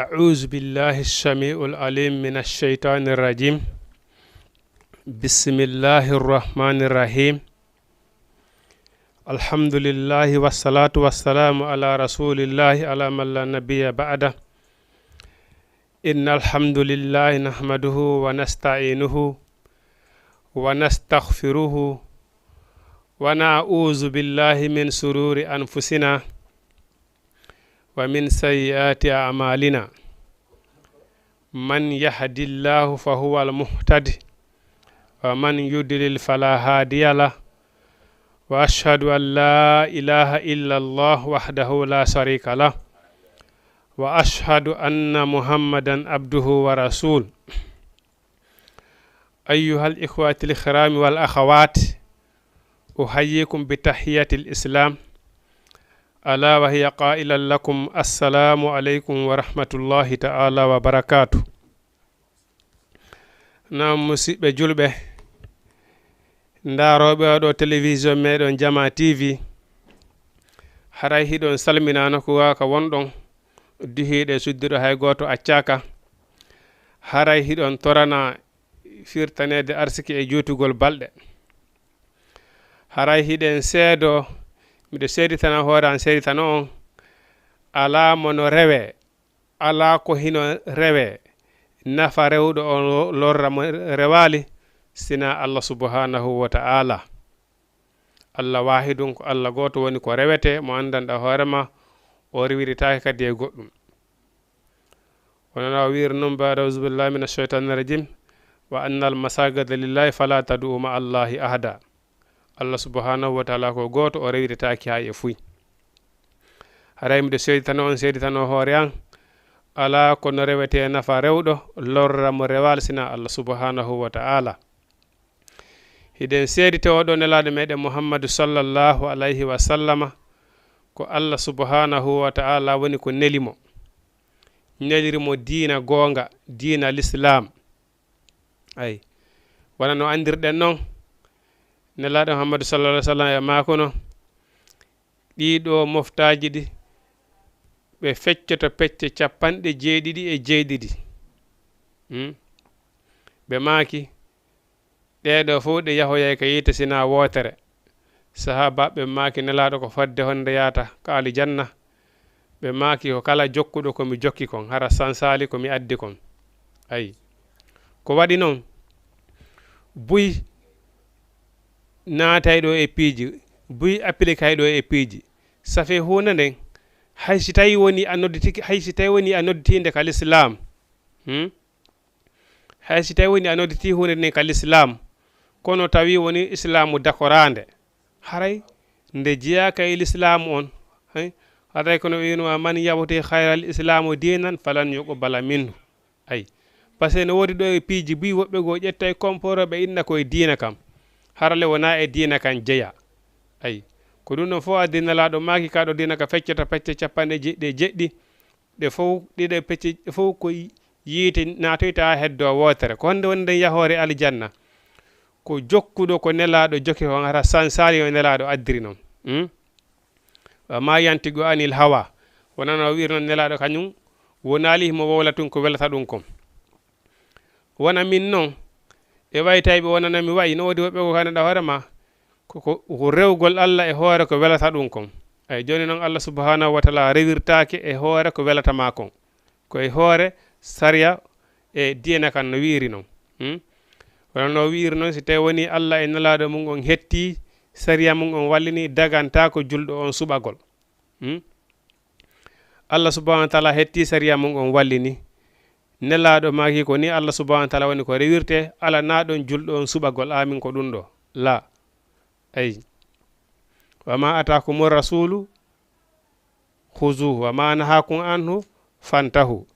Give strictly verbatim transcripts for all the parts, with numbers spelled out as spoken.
أعوذ بالله السميع العليم من الشيطان الرجيم. بسم الله الرحمن الرحيم. الحمد لله والصلاة والسلام على رسول الله على من لا نبي بعده. إن الحمد لله نحمده ونستعينه ونستغفره ونعوذ بالله من شرور أنفسنا ومن سيئات أعمالنا. من يهد الله فهو المهتد، ومن يضلل فلا هادي له. وأشهد أن لا إله إلا الله وحده لا شريك له، وأشهد أن محمدا عبده ورسوله. أيها الإخوة الكرام والأخوات، أحييكم بتحية الإسلام، ألا وهي قائلا لكم: السلام عليكم ورحمة الله تعالى وبركاته. Naam, musidɓe julɓe, ndaarooɓe oo ɗoo télévision meɗen Jama T V, haray hiɗon salminaano ko waaka wonɗon, duhiiɗo e suddiiɗo hay gooto accaaka. Haray hiɗon torana firtaneede arsiki e juutugol balɗe. Haray hiɗen seedo, miɗo seeditana hoore an, seeditana on, alaa mo no rewee, alaa ko hino rewee, nafa rewɗo on, lorra mo rewaali, sinaa Allah subhanahu wa ta'ala. Allah waahidun, ko Allah gooto woni ko rewetee, mo anndanɗaa hoore ma, o rewiritaake kadi e goɗɗum. Wonana o wiiri non, baada auzu billahi min asheytani rajim, wa anna al masajida lillahi fala tad'u ma Allahi ahada. Allah subhanahu wa ta'ala ko gooto, o rewiritaake haa e fuy. Haray miɗo seeditano on, seeditano hoore an, alaa ko no rewetee nafa rewɗo, lorra mo rewaali sinaa Allah subhanahu wa ta'ala. Hiɗen seeditoo ɗoo Nelaaɗo meɗen Muhammadu sallallahu alayhi wa sallama, ko Allah subhanahu wa ta'ala woni ko neli mo. Neliri mo diina goonga, diina Lislaam. Ay, wona no anndirɗen non, Nelaaɗo Muhammadu sallallahu alayhi wa sallam e maakuno, ɗii ɗoo moftaaji ɗi, ɓe feccoto pecce capanɗe jeeɗiɗi e jeeɗiɗi. Hmm? Ɓe maaki, ɗee ɗoo fof ɗe yahoyay ka yiite sinaa wootere. Sahaabaaɓe maaki, Nelaaɗo, ko fodde honde yaata ka alijanna? Ɓe maaki, ko kala jokkuɗo ko mi jokki kon, hara sansaali ko mi addi kon. Ayi. Ko waɗi non, buy naatay ɗoo e piiji, buy appilikay ɗoo e piiji. Safe huunde nden, hay si tawi woni a nodditiki, hay si tawi woni a nodditiinde ka lislaam, hmm? Hay si tawi woni a nodditii huunde nden ka lislaam, kono tawi woni islaamu dakoraande, haray nde jeyaaka e lislaamu on, hay, haray kono ɓe wiino, "Man yabtaghi ghayral islaamu diinan falan yuqbala minhu." Ay, parce que no woodi ɗoo e piiji buy woɓɓe goo ƴettay komporo ɓe inna ko e diina kam, harale wonaa e diina kam jeya. Ay, ko ɗum ɗon fof addi Nelaaɗo maaki, kaa ɗoo diina ka feccata pecce capanɗe jeeɗiɗi e jeeɗiɗi, ɗe fof, ɗiɗe pecce, ɗe fof ko yiite naatoyta haa heddoo wootere. Ko honde woni nden yahoore aljanna? Ko jokkuɗo ko Nelaaɗo jokki kon, hara sansaali no Nelaaɗo addiri non. Hmm? Wa ma yantiqu anil hawa. Wonano o wi'iri non Nelaaɗo kañum, wonaali himo wowla tun ko welata ɗum kon. Wona min non, e waytayɓe wonana mi wayi, no woodi woɓɓe ko kanada hoore ma, ko, ko, ko rewgol Allah e hoore ko welata ɗum kon. Ay, jooni non Allah subhanahu wa ta'ala rewirtaake e hoore ko welata ma kon. Ko e hoore sariya e diina kan no wi'iri non. Hmm? Wonano o wi'iri non, si tawi woni Allah e Nelaaɗo mum on hetti, sariya mum on wallini, dagantaako julɗo on suɓagol. Hmm? Allah subhanahu wa ta'ala hetti sariya mum on wallini. Nelaaɗo maaki ko ni Allah subhanahu wa ta'ala woni ko rewirte, ala na ɗon julɗo on suɓagol, amin ko ɗum ɗo. La. Ay. Wa ma atakumur rasulu khuzuhu, wa ma nahakum anhu fantahu.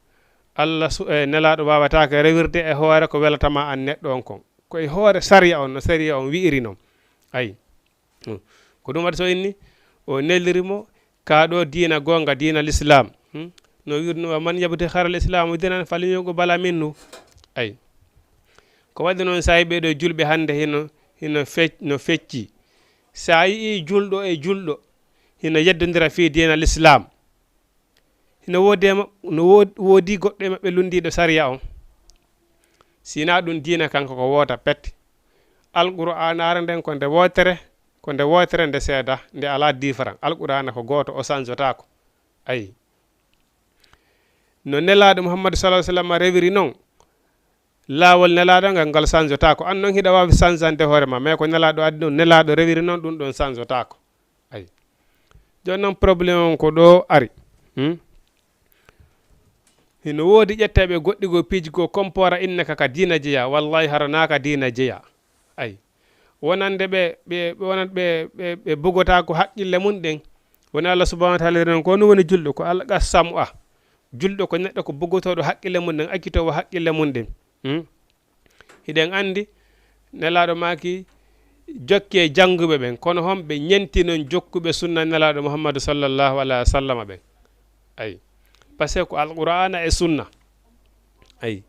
Allah su-, e Nelaaɗo waawataake rewirde e hoore ko welata ma an neɗɗo on kon. Ko e hoore sariya on, no sariya on wi'iri non. Ay. Hmm. Ko ɗum waɗi so inni, o neliri mo, kaa ɗoo diina goonga, diina Lislaam. Hmm? No wi'iri no, "Man yabtaghi ghayral islaamu diinan falan yuqbala minhu." Ay. Ko waɗi noon, saa'i ɓee ɗoo julɓe hannde hino, hino fec-, no fecci. Si a yi'ii julɗo e julɗo, hino yeddondira fii diina Lislaam. Hino woodi e ma-, no wood-, woodi goɗɗo e maɓɓe lunndiiɗo sariya on. Si naa ɗum diina kan ko ko woota pet. Alqur'aanaare nden ko nde wootere, ko nde wootere nde seeda, nde alaa différent. Alqur'aana ko gooto, o sanjotaako. Ayi. No Nelaaɗo Muhammadu sallallahu alaihi wasallam rewiri non, laawol Nelaaɗo ngal, ngal sanjotaako. An non hiɗa waawi sanjande hoore ma, mais ko Nelaaɗo addi non, Nelaaɗo rewiri non, ɗum ɗon sanjotaako. Ayi. Jooni non problème on ko ɗo ari. Hmm? Hino woodi ƴetteeɓe goɗɗi goo piiji goo kompoora innaka ka diina jeyaa. Wallahi hara naa ka diina jeyaa. Ayi. Wonande ɓe, ɓe, ɓe wonat-, ɓe, ɓe, ɓe bugota ko haqqille mun ɗen. Woni Allah subhanahu wa ta'ala non ko no woni julɗo, ko alqa sam'a. Julɗo ko neɗɗo ko bugotooɗo haqqille mun ɗen, accitoowo haqqille mun ɗen. Hmm? Hiɗen anndi Nelaaɗo maaki jokke jannguɓe ɓen, kono hon ɓe ñenti non jokkuɓe sunna Nelaaɗo Muhammadu sallallahu alaihi wa sallama ɓen. Ayi. Parce que ko Alqur'aana e sunna. Ayi.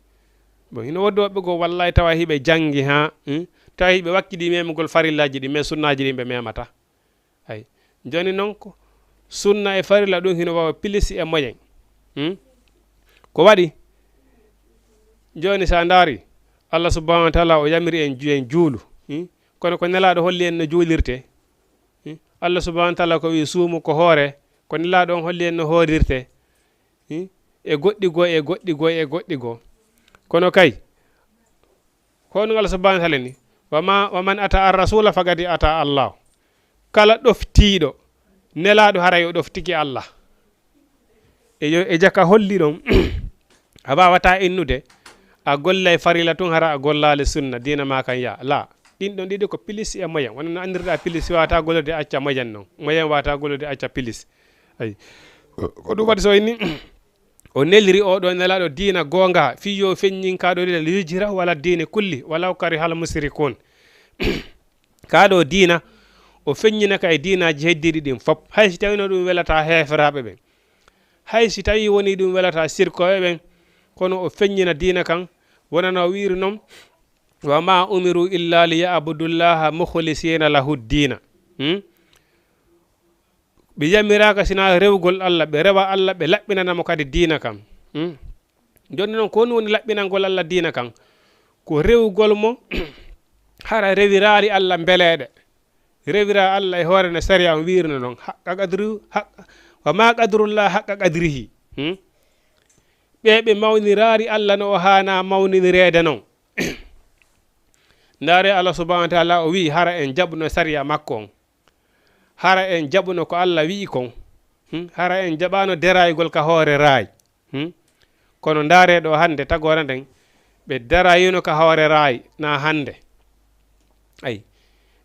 Bon, hino woodi woɓɓe goo wallahi tawa hiɓe janngi haa, hmm? Tawa hiɓe wakkidi memugol farillaaji ɗi, mais sunnaaji ɗi ɓe memata. Ayi. Jooni non ko sunna e farilla ɗum hino waawa pilisi e moyen. Hmm? Ko waɗi? Jooni sa ndaari, Allah subhanahu wa ta'ala o yamiri en ju-, en juulu. Hmm? Kono ko Nelaaɗo holli en no juulirte. Hmm? Allah subhanahu wa ta'ala ko wi suumu ko hoore, ko Nelaaɗo on holli en no hoorirte. Hmm? E goɗɗi goo, e goɗɗi goo, e goɗɗi goo. Kono kay, ko ɗum Allah subhanahu wa ta'ala ni, "Wa ma, wa man ata ar-rasula faqad ata Allah." Kala ɗoftiiɗo Nelaaɗo haray o ɗoftike Allah. E yo, e jaka holli ɗon, a waawataa innude, a gollay farilla tun hara a gollaali sunna, diina maa kan yaa. La, ɗin ɗon ɗiɗi ko pilis e moyen. Wona no anndirɗaa pilis waawataa gollude acca moyen non. Moyen waawataa gollude acca pilis. Ayi. Ko ɗum waɗi so inni, o neliri oo ɗoo Nelaaɗo diina goonga, fii yo feññin kaa ɗoo diina, li yuzhirahu ala diini kulli, walaw karihal mushrikun. Kaa ɗoo diina, o feññina ka e diinaaji heddiiɗi ɗin fop. Hay si tawino ɗum welataa heeferaaɓe ɓen. Hay si tawii wonii ɗum welataa sirkooɓe ɓen, kono o feññina diina kan, wona no o wi'iri non, "Wa ma umiru illa li ya'budullaha mukhlisina lahu diina." Hmm? Ɓe yamiraaka sinaa rewugol Allah, ɓe rewa Allah, ɓe laɓɓinana mo kadi diina kan. Hmm? Jooni non, ko honɗum woni laɓɓinangol Allah diina kan? Ko rewugol mo, hara rewiraali Allah mbeleeɗe. Rewira Allah e hoore no sariya on wi'irno non. Haqqa qadru, haqqa, wa ma qadrullah haqqa qadrihi. Hmm? Ɓe, ɓe mawniraali Allah no o haanaa mawninireede non. Ndaare Allah subhanahu wa ta'ala o wi'i hara en jaɓuno sariya makko on. Hara en jaɓuno ko Allah wi'i kon. Hmm? Hara en jaɓaano deraygol ka hoore raay. Hmm? Kono ndaare ɗo hannde tagoore nden, ɓe darayino ka hoore raay na hannde. Ay.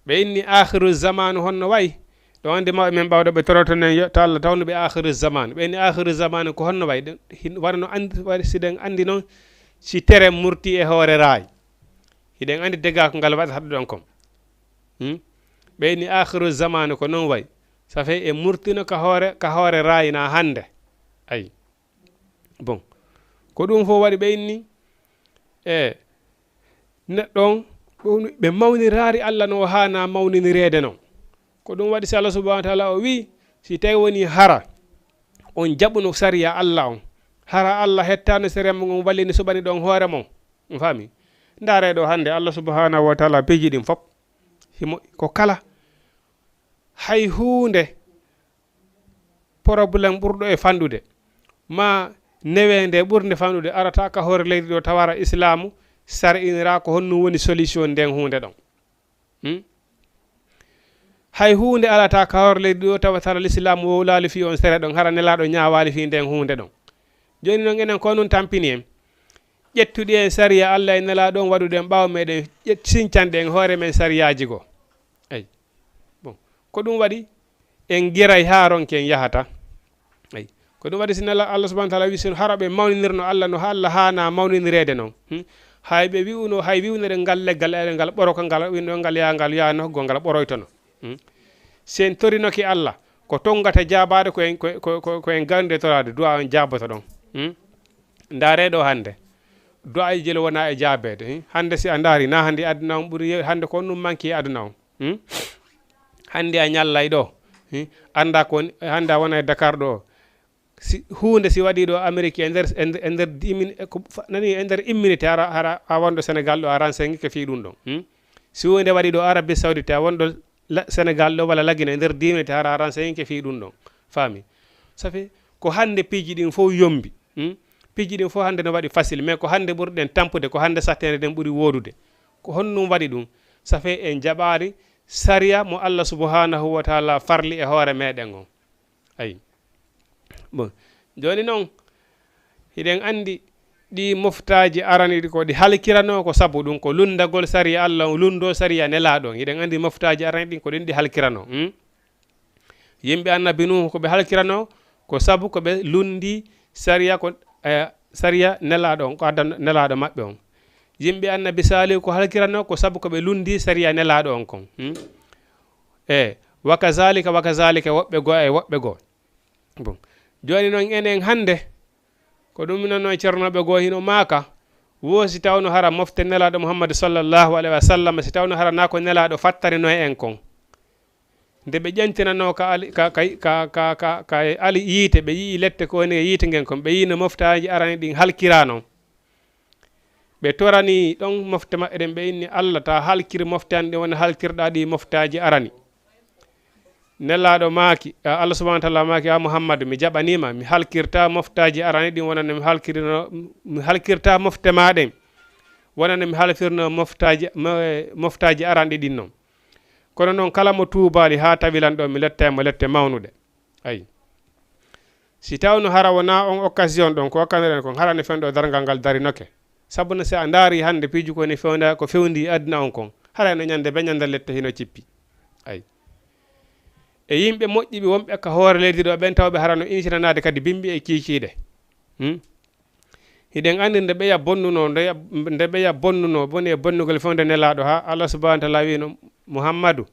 Ɓe inni aakhiru zamaanu honno wayi? Ɗo hannde mawɓe men ɓawɗo ɓe toroto nen yo to Allah tawnu ɓe aakhiru zamaanu. Ɓe inni aakhiru zamaanu ko honno wayi? Ɗum hin-, wano no anndi, wari si ɗen anndi non si tere murti e hoore raay. Hiɗen anndi dega ko ngal waɗata ɗon kon. Hmm? Ɓe inni aakhiru zamaanu ko non wayi. Ça fait e murtino ka hoore, ka hoore raay na hannde. Ay. Bon. Ko ɗum fof waɗi ɓe inni, e neɗɗo on, ɗum ɓe mawniraali Allah no o haanaa mawninireede non. Ko ɗum waɗi si Allah subhanahu wa ta'ala o wi'i, si tawi woni hara on jaɓuno sariya Allah on, hara Allah hettaano sariya mon on wallini suɓani ɗon hoore mon. On faami? Ndaare ɗo hannde Allah subhanahu wa ta'ala piiji ɗin fof. Himo, ko kala hay huunde problème ɓurɗo e fanɗude, ma neweende ɓurnde fanɗude, arata ka hoore leydi ɗo tawara islaamu sar'inira ko honno woni solution nden huunde ɗon. Hmm? Hay huunde alata ka hoore leydi ɗo tawatara lislaamu wowlaali fii on sere ɗon, hara nelaaɗo ñaawaali fii nden huunde ɗon. Jooni non enen ko nun tampini en. Ƴettuɗi en sariya Allah e nelaaɗo on waɗuɗen ɓaawo meɗen ƴet-, sincanɗe en hoore men sariyaaji goo. Eyi. Bon. Ko ɗum waɗi en giray haa ronken yahata. Eyi. Ko ɗum waɗi si nela Allah subhanahu wa ta'ala wi si hara ɓe mawninirno Allah no Allah haana mawninireede non. Hmm? Hay ɓe wi'uno, hay wi'unere ngal leggal, e ngal ɓoroka ngal, winno ngal yaa ngal yaa nokku ngal ɓoroytono. Hmm? Si en torinoke Allah, ko tongata jaabaade ko en, ko, ko, ko, ko en garde toraade, du'a on jaaboto ɗon. Hmm? Ndaare ɗo hannde. Du'aaji jelo wona e jaabeede. Hmm? Hannde si a ndaari, na hannde aduna on ɓuri ye-, hannde ko on ɗum manki e aduna on. Hmm? Hannde a ñallay ɗo. Hmm? Annda ko woni, hannde a wona e Dakar ɗo. Si huunde si waɗii ɗo Amérique e nder, e nder, e nder dix min-, e ko fa-, nani, e nder une minute, hara, hara a wonɗo Sénégal ɗo, a renseigné ke fii ɗum ɗon. Hmm? Si huunde waɗii ɗo Arabie Saoudite, a wonɗo la-, Sénégal ɗo walla Lagine, e nder dix minutes, hara a renseigné ke fii ɗum ɗon. Faami? Ça fait ko hannde piiji ɗin fof yombi. Hmm? Piiji ɗin fof hannde no waɗi facile, mais ko hannde ɓurɗen tampude, ko hannde satteende nden ɓuri woodude. Ko honɗum waɗi ɗum? Ça fait en jaɓaari sariya mo Allah subhanahu wa taala farli e hoore meɗen on. Ayi. Bon, jooni noon, hiɗen anndi ɗi moftaaji arani ɗi ko ɗi halkiranoo, ko sabu ɗum ko lunndagol sariya Allah on, lunndoo sariya nelaaɗo on. Hiɗen anndi moftaaji arani ɗin ko ɗin ɗi halkiranoo. Hmm? Yimɓe annabi Nuuhu ko ɓe halkiranoo, ko sabu ko ɓe lunndii sariya ko, eh, sariya nelaaɗo on, ko addan nelaaɗo maɓɓe on. Yimɓe annabi Saalihu ko halkiranoo, ko sabu ko ɓe lunndii sariya nelaaɗo on kon. Hmm? E, wa kazaalika, wa kazaalika, woɓɓe goo e woɓɓe goo. Bon. Jooni noon enen hannde, ko ɗum noon no cernooɓe goo hino maaka, wo si tawno hara mofte nelaaɗo Muhammadu sallallahu alaihi wa sallam, si tawno hara naa ko nelaaɗo fattarino en kon. Nde ɓe ƴentinanoo ka ali, ka, ka, ka, ka, ka, ka e ali yiite, ɓe yi'i lette ko woni e yiite ngen kon, ɓe yi'ino moftaaji arani ɗin halkiraano. Ɓe torani ɗon mofte maɓɓe ɗen, ɓe inni, "Allah, ta halkir mofte an ɗin, wona halkirɗaa ɗi moftaaji arani." Nelaaɗo maaki, a, Allah subhanahu wa taala maaki, "A Muhammadu, mi jaɓaniima, mi halkirta moftaaji arani ɗin, wona no mi halkirino, mi halkirta mofte maa ɗen, wona no mi halfirno moftaaji, mo-, moftaaji aranɗi ɗin non." Kono noon, kala mo tuubaali haa tawi lan ɗo, mi letta mo lette mawnuɗe. Ayi. Si tawno hara wonaa on occasion ɗon, ko okkanoɗen kon, hara ne fewndo darngal ngal darinoke. Sabu no si a ndaari hannde piiji ko ni fewnda, ko fewndi e aduna on kon, hara no ñande be ñande lette hino cippi. Ayi. E yimɓe moƴƴi ɓe wonɓe ka hoore leydi ɗo, ɓen tawɓe hara no insinanaade kadi bimbi e kiikiiɗe. Hmm? Hiɗen anndi nde ɓeya bonnunoo, nde ya-, nde ɓeya bonnunoo, boni e bonnugol fewnde nelaaɗo, haa Allah subhanahu wa taala wi'no, "Muhammadu,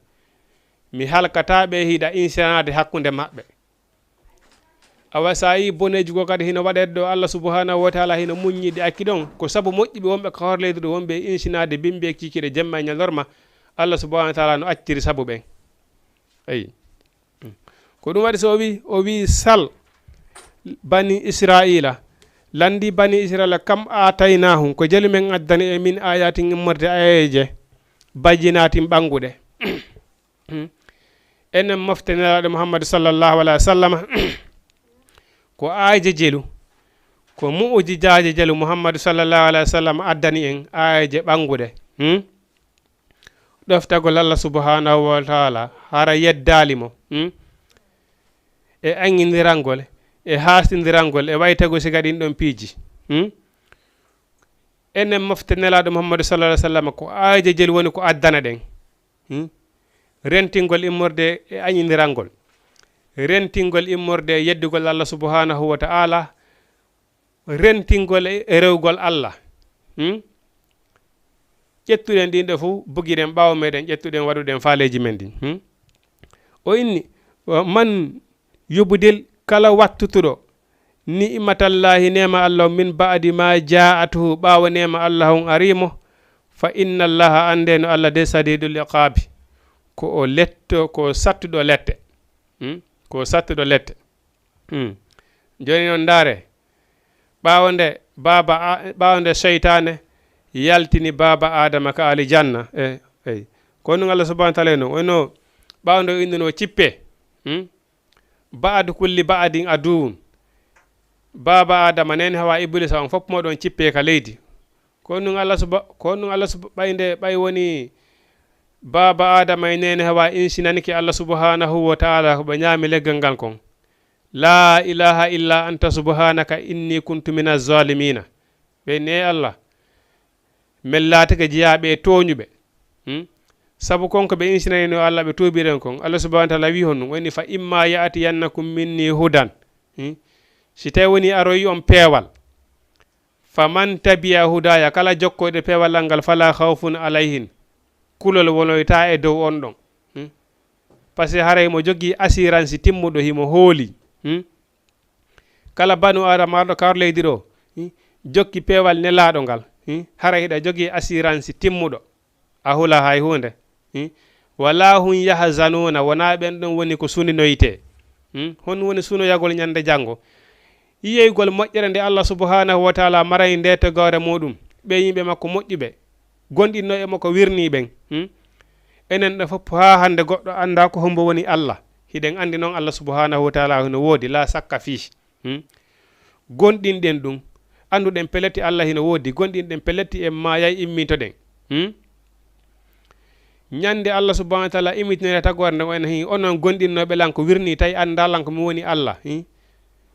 mi halkataa ɓe hiɗa insanaade hakkunde maɓɓe." Awa, so a yii boneeji goo kadi hino waɗeede ɗo, Allah subhanahu wa taala hino muññi ɗi acci ɗon, ko sabu moƴƴuɓe wonɓe ka hoore leydi ɗo, wonɓe e insinaade bimbi e kiikiiɗe jemma e ñalorma, Allah subhanahu wa taala no acciri sabu ɓen. Eyi. Ko ɗum waɗi so o wi, o wi, "Sal bani Israila, lanndi bani Israila, kam aataynahum, ko jelu men addani e min ayatin immorde ayeeje, bayyinatin ɓannguɗe." Hmm. Enen mofte nelaaɗo Muhammadu sallallahu alaihi wa sallam, ko aayeeje jelu, ko mu'ujijaaje jelu Muhammadu sallallahu alaihi wa sallam addani en, aayeeje ɓannguɗe. Hmm. Ɗoftagol Allah subhanahu wa taala, hara yeddaali mo, hmm? E aŋŋindirangol, e haastindirangol, e waytagol siga ɗin ɗon piiji, hmm? Enen mofte nelaaɗo Muhammadu sallallahu alaihi wa sallam, ko aayeeje jelu woni ko addana ɗen, hmm? Rentingol immorde e aŋŋindirangol, rentingol immorde e yeddugol Allah subhanahu wa taala, rentingol e, e rewgol Allah. Hmm? Ƴettuɗen ɗin ɗo fof, bugiɗen ɓaawo meɗen, ƴettuɗen, waɗuɗen faaleeji men ɗin. Hmm? O inni, "Wa man yubdil, kala wattutuɗo ni'matallahi, neema Allah on, min ba'di ma ja'atuhu, ɓaawo neema Allah on ari mo, fa inna Allaha, annde no Allah de, sadidul iqaabi, ko o letto, ko sattuɗo lette." Hmm? Ko sattuɗo lette. Hmm. Jooni noon ndaare, ɓaawo nde baaba a-, ɓaawo nde seytaane yaltini baaba Aadama ka alijanna, e, eyi. Ko ɗum Allah subhanahu wa taala no, wonno ɓaawo nde o innuno cippe, hmm? Ba'adu kulli ba'adin aduwwun. Baaba Aadama, neene Hawa, Iblisa on fof mo ɗon cippe ka leydi. Ko ɗum Allah suba-, ko ɗum Allah suba-, ɓay nde, ɓay woni baaba Aadama e neene Hawa insinanike Allah subhanahu wa taala ko ɓe ñaami leggal ngal kon. "La ilaha illa anta subhanaka inni kuntu mina zalimina." Ɓe inni, "Ee Allah, men laatike jeyaaɓe e tooñuɓe." Hmm? Sabu kon ko ɓe insinanino Allah, ɓe tuubiren kon. Allah subhanahu wa taala wi honɗum? O inni, "Fa imma ya'tiyannakum minni hudan." Hmm? Si tawi woni aroyi on peewal, "Faman tabi'a hudaya, kala jokkoyɗo peewal an ngal, fala khawfun alayhim, kulol wonoyta e dow on ɗon." Hmm? Parce que haray mo jogii assurance timmuɗo, himo hooli. Hmm? Kala banu Adama arɗo ka hoore leydi ɗo, hmm? Jokki peewal nelaaɗo ngal, hmm? Haray hiɗa jogii assurance timmuɗo. A hula hay huunde. Hmm? Wala hum yahzanuna, wonaa ɓen ɗon woni ko suninoytee. Hmm? Honɗum woni sunoyagol ñande janngo? Yiyeygol moƴƴere nde Allah subhanahu wa taala marani nde to gawre muɗum, ɓe yimɓe makko moƴƴuɓe, gonɗinno e makko wirni ɓen. Hmm? Enen ɗo fof haa hannde goɗɗo annda ko hombo woni Allah. Hiɗen anndi noon Allah subhanahu wa taala hino woodi, la sakka fii. Hmm? Gonɗinɗen ɗum, annduɗen pelletti Allah hino woodi, gonɗinɗen pelletti en maayay immintoɗen. Hmm? Ñande Allah subhanahu wa taala immitinere tagore nde, en hi onon gonɗinnoɓe lan ko wirni tawi annda lan ko mi woni Allah. Hmm?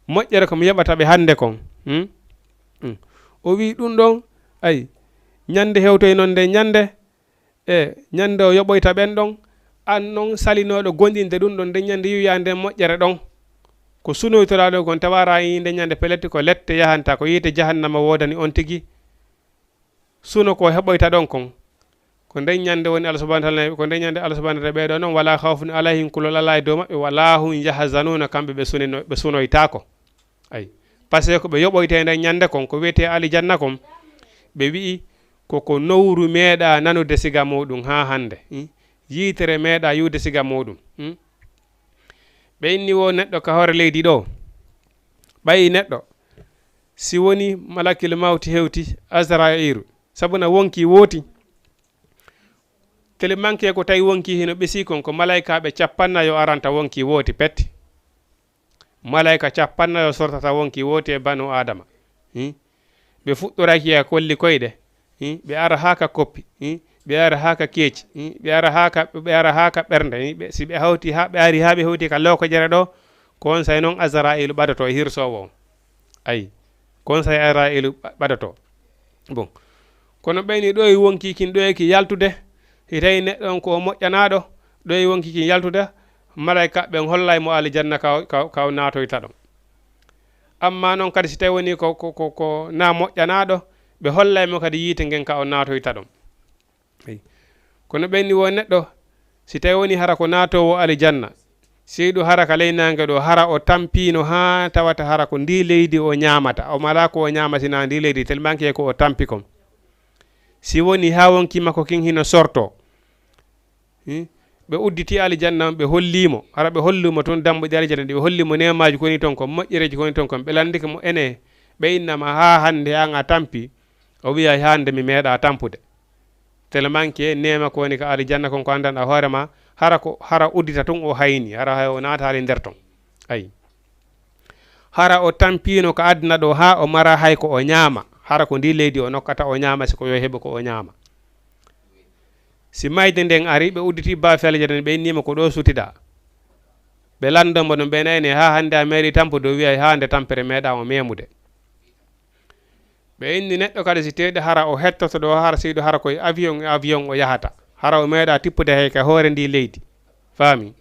Moƴƴere ko mi yoɓata ɓe hannde kon. Hmm? Hmm. O wi ɗum ɗon, ay, ñande hewtoy noon nde ñande, e ñande o yoɓoyta ɓen ɗon, an noon salinooɗo gonɗinde ɗum ɗon nde ñande yiyoya nden moƴƴere ɗon. Ko sunoytoɗaa ɗo kon tawa ara yi nde ñande pelletti ko lette yahanta, ko yiite jahannama woodani on tigi. Suno ko heɓoyta ɗon kon. Ko nden ñande woni Allah subhanahu wa taala, ko nden ñande Allah subhanahu wa taala ɓeeɗo noon wala khawfun alayhim, kulol alaa e dow maɓɓe, wala hum yahzanuna, kamɓe ɓe sunino-, ɓe sunoytaako. Ay, parce que ko ɓe yoɓoyte nden ñande kon, ko wiyetee alijanna kon, ɓe wi'i ko, ko nowru meeɗa nanude siga muɗum haa hannde. Hmm? Yiitere meeɗa yiwde siga muɗum. Hmm? Ɓe inni wo neɗɗo ka hoore leydi ɗo. Ɓayi neɗɗo, si woni malakil mawti hewti Azrailu, sabuna wonki wooti. Tele manke ko tawi wonki hino ɓesi kon, ko malaykaaɓe cappannayo aranta wonki wooti pet. Malayka cappannayo sortata wonki wooti e banu Adama. Hmm? Ɓe fuɗɗoraki e kolli koyɗe. Hmm? Ɓe ara haa ka koppi. Hmm? Ɓe ara haa ka keeci. Hmm? Ɓe ara haa ka, ɓe ara haa ka ɓernde. Hmm? Ɓe, si ɓe hawti haa ɓe ari haa ɓe hewti ka lookojere ɗo, ko on say noon Azrailu ɓadoto e hirsoowo on. Ayi, ko on say Azrailu ɓa-, ɓadoto. Bon. Kono ɓeyni ɗo e wonki kin ɗo e ki yaltude, si tawi neɗɗo on ko o moƴƴanaaɗo, ɗo e wonki kin yaltude, malayka ɓen hollay mo alijanna ka, ka, ka o naatoyta ɗon. Amma noon kadi si tawi woni ko, ko, ko, ko na moƴƴanaaɗo, ɓe hollay mo kadi yiite ngen ka o naatoyta ɗon. Eyi. Kono ɓeyni wo neɗɗo, si tawi woni hara ko naatoowo alijanna, seyɗu hara ka ley naange ɗo, hara o tampiino haa tawata hara ko ndi leydi o ñaamata. O mala ko o ñaama sina ndi leydi, tellement que ko o tampi kon. Si woni haa wonki makko kin hino sorto. Hmm? Ɓe udditi alijanna on, ɓe holli mo. Hara ɓe holli mo toon dambuɗe alijanna ɗi, ɓe holli mo neemaaji ko woni toon kon, moƴƴereeji ko woni toon kon. Ɓe lanndike mo, ene, ɓe innama haa hannde an a tampi. O wiya, hannde mi meeɗa tampude. Tellement que neema ko woni ka alijanna kon ko anndanɗa hoore ma, hara ko, hara uddita tun o hayni, hara hay o naataali nder ton. Ayi. Hara o tampiino ka aduna ɗo haa o mara hay ko o ñaama, hara ko ndi leydi o nokkata o ñaama, si ko yo heɓu ko o ñaama. Si mayde nden ari, ɓe udditi baafe alijanna, ɓe innima ko ɗo sutiɗa. Ɓe lanndo mo ɗum, ɓe nayne haa hannde a meeɗi tampude, o wiya haa nde tampere meeɗa o meemude. Ɓe inni neɗɗo kadi si teeɗi hara o hettoto ɗo, hara seyɗu hara koye avion e avion o yahata. Hara o meeɗa tippude hay ka hoore ndi leydi. Faami?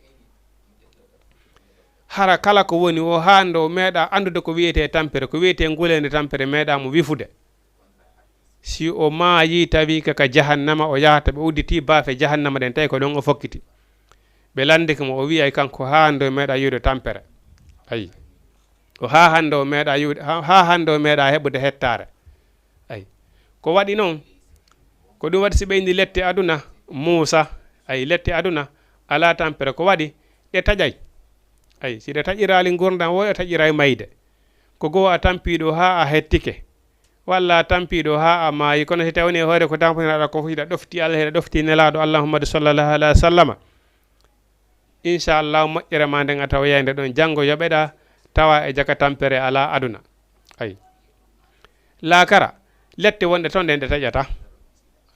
Hara kala ko woni o haa ndo o meeɗa anndude ko wiyetee tampere, ko wiyetee nguleende tampere meeɗa mo wifude. Si o maayi tawi ka, ka jahannama o yahata, ɓe udditi baafe jahannama ɗen, tawi ko ɗon o fokkiti. Ɓe lanndike mo, o wi'ay kanko haa hannde o meeɗa yi'ude tampere. Ayi. O haa hannde o meeɗa yi'ude, haa, haa hannde o meeɗa heɓude hettaare. Ayi. Ko waɗi noon, ko ɗum waɗi si ɓe inni lette aduna, Muusa, ayi, lette aduna alaa tampere. Ko waɗi? Ɗe taƴay. Ayi, si ɗe taƴiraali ngurndan woo, ɗe taƴiray mayde. Ko goo a tampiiɗo haa a hettike. Walla a tampiiɗo haa a maayi, kono si tawi woni e hoore ko tampotoɗaa ko fof, hiɗa ɗofti Allah, hiɗa ɗofti Nelaaɗo Allah Muhammadu sallallahu alaihi wa sallama, inchallahu moƴƴere ma nden a tawoyay nde ɗon. Janngo yoɓeɗaa tawa e jaka tampere alaa aduna. Ayi. Laakara, lette wonɗe ton ɗen ɗe taƴata.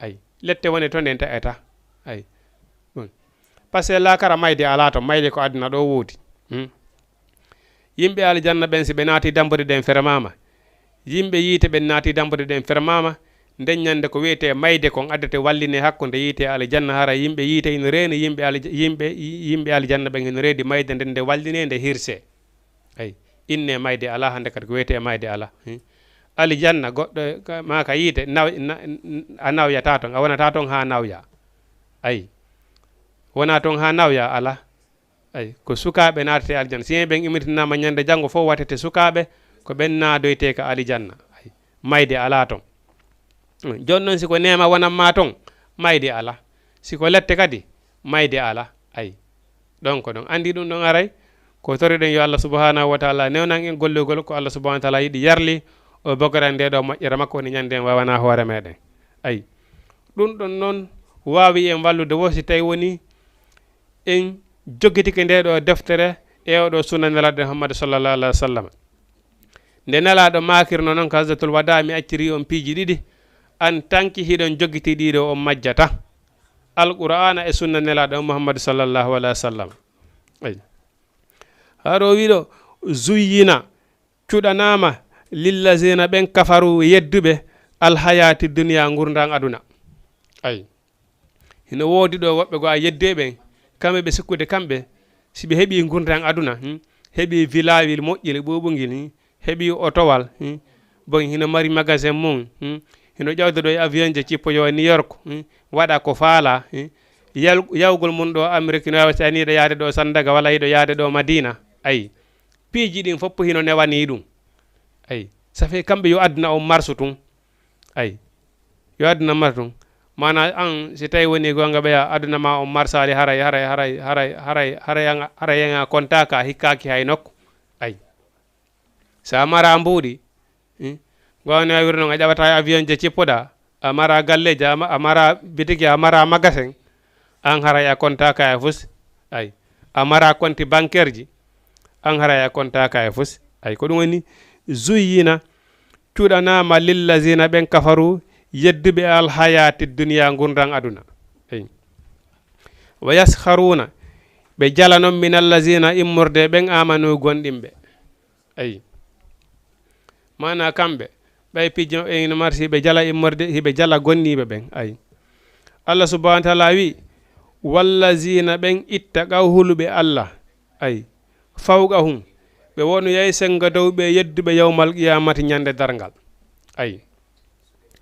Ayi. Lette wonɗe ton ɗen taƴata. Ayi. Ɗum. Parce que laakara mayde alaa ton, mayde ko aduna ɗo woodi. Hmm. Yimɓe aljanna ɓen, si ɓe naati dambuɗe ɗen fermaama, yimɓe yiite ɓen naati dambuɗe ɗen fermaama, nden ñande ko wiyetee mayde kon addete walline hakkunde yiite e aljanna, hara yimɓe yiite ina reeni, yimɓe alj-, yimɓe, yimɓe aljanna ɓen ina reedi mayde nden, nde walline, nde hirse. Ayi, inne mayde alaa hannde kadi ko wiyetee mayde alaa. Hmm. Aljanna goɗɗo ka, maa ka yiite, naw-, na-, n-, a nawyataa ton, a wonataa ton haa nawyaa. Ayi, wonaa ton haa nawyaa, alaa. Ay, ko sukaaɓe naatete aljanna. Si en ɓen immitinaama ñande janngo fof wattete sukaaɓe, ko ɓen naadoyte ka alijanna. Ay, mayde alaa ton. Jooni noon si ko neema wonanma ton, mayde alaa. Si ko lette kadi, mayde alaa. Ay, ɗon ko ɗon. Anndi ɗum ɗon aray, Ko toriɗen yo Allah subhanahu wa taala newnan en gollugol ko Allah subhanahu wa taala yiɗi yarli, o bogoran nde ɗo moƴƴere makko woni ñande en wawana hoore meɗen. Ayi. Ɗum ɗon noon waawi en wallude wo si tawi woni en joggitike nde ɗo deftere e oɗo sunna Nelaaɗo Muhammad sallallahu alaihi wa sallam. Nde Nelaaɗo maakirno noon ka Hajjatul Wadaa, "Mi acciri on piiji ɗiɗi, an tanki hiɗon joggiti ɗiɗo on majjata." Alqur'aana e sunna Nelaaɗo Muhammad sallallahu alaihi wa sallam. Ayi. Haro wiɗo zuyyina, cuɗanaama, lillazina, ɓen kafaru, yedduɓe, alhayaati duniya, ngurndan aduna. Ayi. Hino woodi ɗo woɓɓe go a yedde ɓen, kamɓe ɓe sikkude kamɓe, si ɓe heɓi ngurndan aduna, hmm, heɓi vilawil moƴƴil ɓuuɓungil, hmm, heɓi otowal, hmm, bon hino mari magasin mum, hmm, hino ƴawda ɗo e avion je cippoyo e New York, hmm, waɗa ko faala, hmm, yal-, yawgol mum ɗo Amérique no wawi si ani yiɗa yaade ɗo Sandaga walla yiɗo yaade ɗo Madina. Ayi. Piiji ɗin fof hino newani ɗum. Ayi. Ça fait kamɓe yo aduna on marsu tun. Ayi. Yo aduna marsu tun. Mana an, si tawi woni gonga ɓeya aduna ma on marsali haray, haray, haray, haray, haray, haray yanga, haray yanga kontaka hikkaaki hay nokku. Ayi. Sa mara mbuuɗi, hmm? Gowani a wiri noon a ƴawata avion je cippuɗa, a mara galleji, a ma-, a mara bitiki, a mara magasin, an haray a konta kaya fus. Ayi. A mara konti bancaire ji, an haray a konta kaya fus. Ayi, ko ɗum woni zuyyina, cuɗanama lillazina ɓen kafaru, yedduɓe alhayati duniya ngurndan aduna. Ayi. Wa yaskharuna, ɓe jala noon min allazina immorde ɓen amanu gonɗinɓe. Ayi. Mana kamɓe, ɓay piiji maɓɓe ene marsi, hiɓe jala immorde, hiɓe jala gonniiɓe ɓen. Ayi. Allah subhanahu wa taala wi, "Wallazina ɓen ittaqaw huluɓe Allah." Ayi. "Fawqahum." Ɓe wonuyay sengo dow ɓe yedduɓe yawmal qiyamati ñande darngal. Ayi.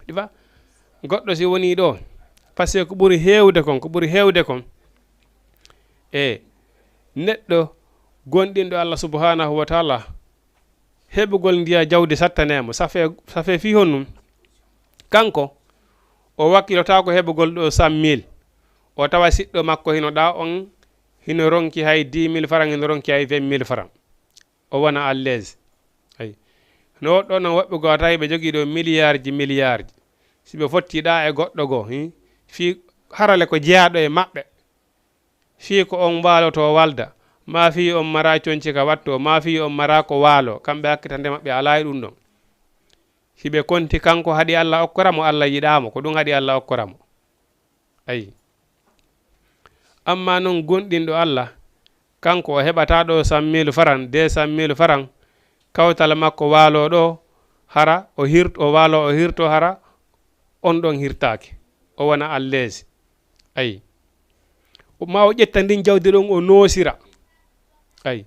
Ɗi fa? Goɗɗo si woni ɗo, parce que ko ɓuri heewde kon, ko ɓuri heewde kon, e neɗɗo gonɗinɗo Allah subhanahu wa taala, heɓugol ndiya jawdi sattanemo, ça fait, ça fait fii honɗum? Kanko, o wakkilotaako heɓugol ɗo cent mille, o tawa siɗɗo makko hino ɗa on, hino ronki hay dix mille francs, hino ronki hay vingt mille francs. O wona à l'aise. Ayi. No woɗɗo noon woɓɓe goo tawi ɓe jogii ɗo milliard ji, milliard ji. Si ɓe fotti ɗa e goɗɗo goo, hi, fii harale ko jeyaaɗo e maɓɓe. Fii ko on waaloto walda, maa fii on mara conci ka watto, maa fii on mara ko waalo, kamɓe hakkitande maɓɓe alaa e ɗum ɗon. Hiɓe konti kanko haɗi Allah okkora mo, Allah yiɗaa mo, ko ɗum haɗi Allah okkora mo. Ayi. Amma non gonɗinɗo Allah, kanko o heɓata ɗo cent mille francs, deux cent mille francs, kawtal makko waalo ɗo, hara o hirt-, o waalo o hirto, hara on ɗon hirtaaki. O wona à l'aise. Ayi. O, ma o ƴetta ndin jawdi ɗon o noosira. Ayi.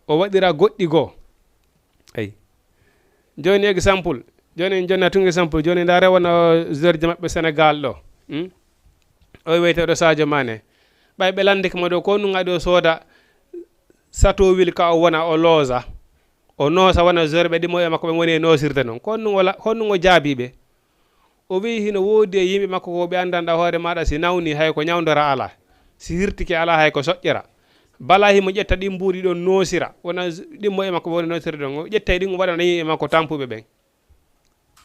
O waɗira goɗɗi goo. Ayi. Jooni exemple, jooni en jonna tun exemple, jooni ndaare wona o joueur ji maɓɓe Sénégal ɗo. Hmm? O wiyete ɗo Sadio Mané. Ɓay ɓe landike mo ɗo, ko nun adi o sooda Châteauville ka o wona, o loosa. O noosa wona joueur ɓe ɗimmo e makko ɓe woni e noosirde non. Ko nun o la-, ko nun o jaabi ɓe. O wi'i hino woodi e yimɓe makko ko ɓe anndanɗa hoore maaɗa si nawni hay ko ñawndora alaa, si hirtike alaa hay ko soƴƴora. Bala himo ƴetta ɗin mbuuɗi ɗon noosira, wona z-, ɗimmo e makko woni noosirde ɗon. O ƴettay ɗin o waɗana yimɓe makko tampuɓe ɓen.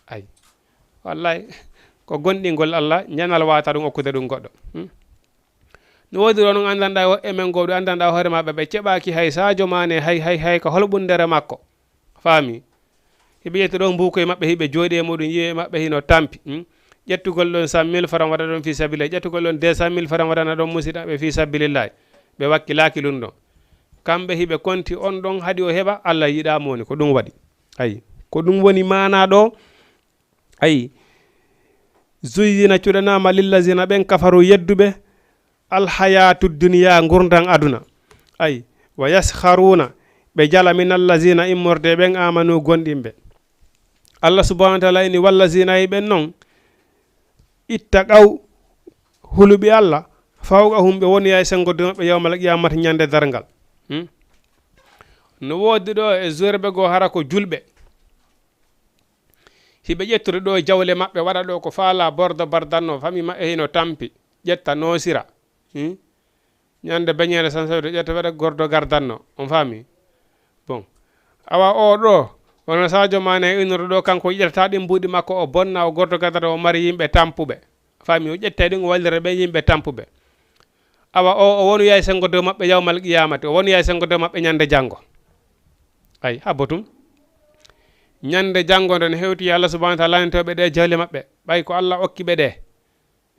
Ay. Wallay, ko gonɗingol Allah, ñanal waata ɗum okkude ɗum goɗɗo. Hmm? No woodi ɗo non anndanɗa woɓɓe men goo ɗo anndanɗa hoore maɓɓe ɓe ceɓaaki hay Sadio Mané hay, hay, hay ko holɓundere makko. Faami? Hiɓe ƴetta ɗon mbuuko e maɓɓe, hiɓe jooɗi e muɗum, yi'e maɓɓe hino tampi, hmm? Ƴettugol ɗon cent mille francs waɗa ɗon fii sabilillah, ƴettugol ɗon deux cent mille francs waɗana ɗon musiɗɗo maɓɓe fii sabilillah. Ɓe wakkilaaki ɗum ɗon. Kamɓe hiɓe konti on ɗon haɗi o heɓa, Allah yiɗaa mo woni ko ɗum waɗi. Ayi, ko ɗum woni maanaa ɗo. Ayi, zuyyina cuɗanaama lillazina ɓen kafaru yedduɓe, alhayaatu duniya ngurndan aduna. Ayi, wa yaskharuna ɓe jala min allazina immorde ɓen amanu gonɗinɓe. Allah subhanahu wa taala ini wallazina e ɓen non ittaqaw huluɓe Allah fawqahum ɓe woni e sengo dow maɓɓe yawmal qiyamata ñande darngal. Hmm? No woodi ɗo e zorɓe goo hara ko julɓe. Hiɓe ƴettude ɗo jawle maɓɓe, waɗa ɗo ko faala, bordo bardanno, fami maɓɓe hino tampi, ƴetta noosira. Hmm? Ñande beñeende sansawde ƴetta waɗa gordo gardanno. On faami? Bon. Awa o ɗo, wono Sadio Mané innoro ɗo, kanko yiɗata ɗin mbuuɗi makko, o bonna, o gorto gadata, o mari yimɓe tampuɓe. Fami, o ƴetta ɗin, o wallira ɓe yimɓe tampuɓe. Awa o, o wonu yaay sengo dow maɓɓe yawmal qiyamati, o wonu yaay sengo dow maɓɓe ñande janngo. Ay, habbo tun. Ñande janngo nden hewti Allah subhanahu wa ta'ala lanitoɓe ɗe jawle maɓɓe. Ɓay ko Allah okki ɓe ɗe.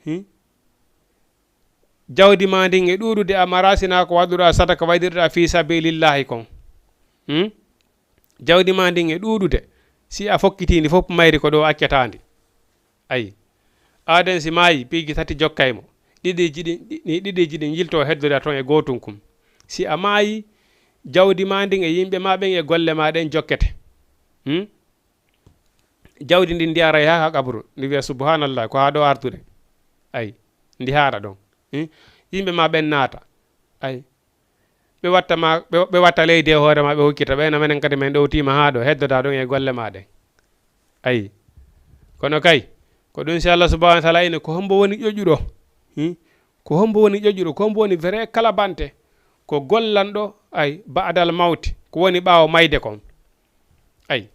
Hmm? Jawdi ma ndin e ɗuuɗude, a mara sina ko waɗuɗa sadaka, waydirɗa fi sabilillahi kon. Hmm? Jawdi ma ndin e ɗuuɗude, si a fokkitindi fof mayri ko ɗo accatandi. Ayi. Aaden si maayi, piiji tati jokkay mo. Ɗiɗi jiɗi, ɗi-, ɗiɗi jiɗi jilto heddoda ton e gootun kun. Si a maayi, jawdi ma ndin e yimɓe ma ɓen e golle ma ɗen jokkete. Hmm? Jawdi ndin ndi aray ha, ha qabru. Ndi wiya, "Subhanallah, ko ha ɗo artude." Ayi. Ndi haara ɗon. Hmm? Yimɓe ma ɓen naata. Ayi. Ɓe watta ma, ɓe, ɓe watta leydi e hoore ma, ɓe hokkita ɓe, no menen kadi men ɗowtima haa ɗo, heddoda ɗon e golle ma ɗen. Ayi. Kono kay, ko ɗum si Allah subhanahu wa ta'ala ina, ko hombo woni ƴoƴuɗo? Hmm? Ko hombo woni ƴoƴuɗo? Ko hombo woni vrai kalabante? Ko gollanɗo, ay, ba'dal mawti, ko woni ɓaawo mayde kon. Ay.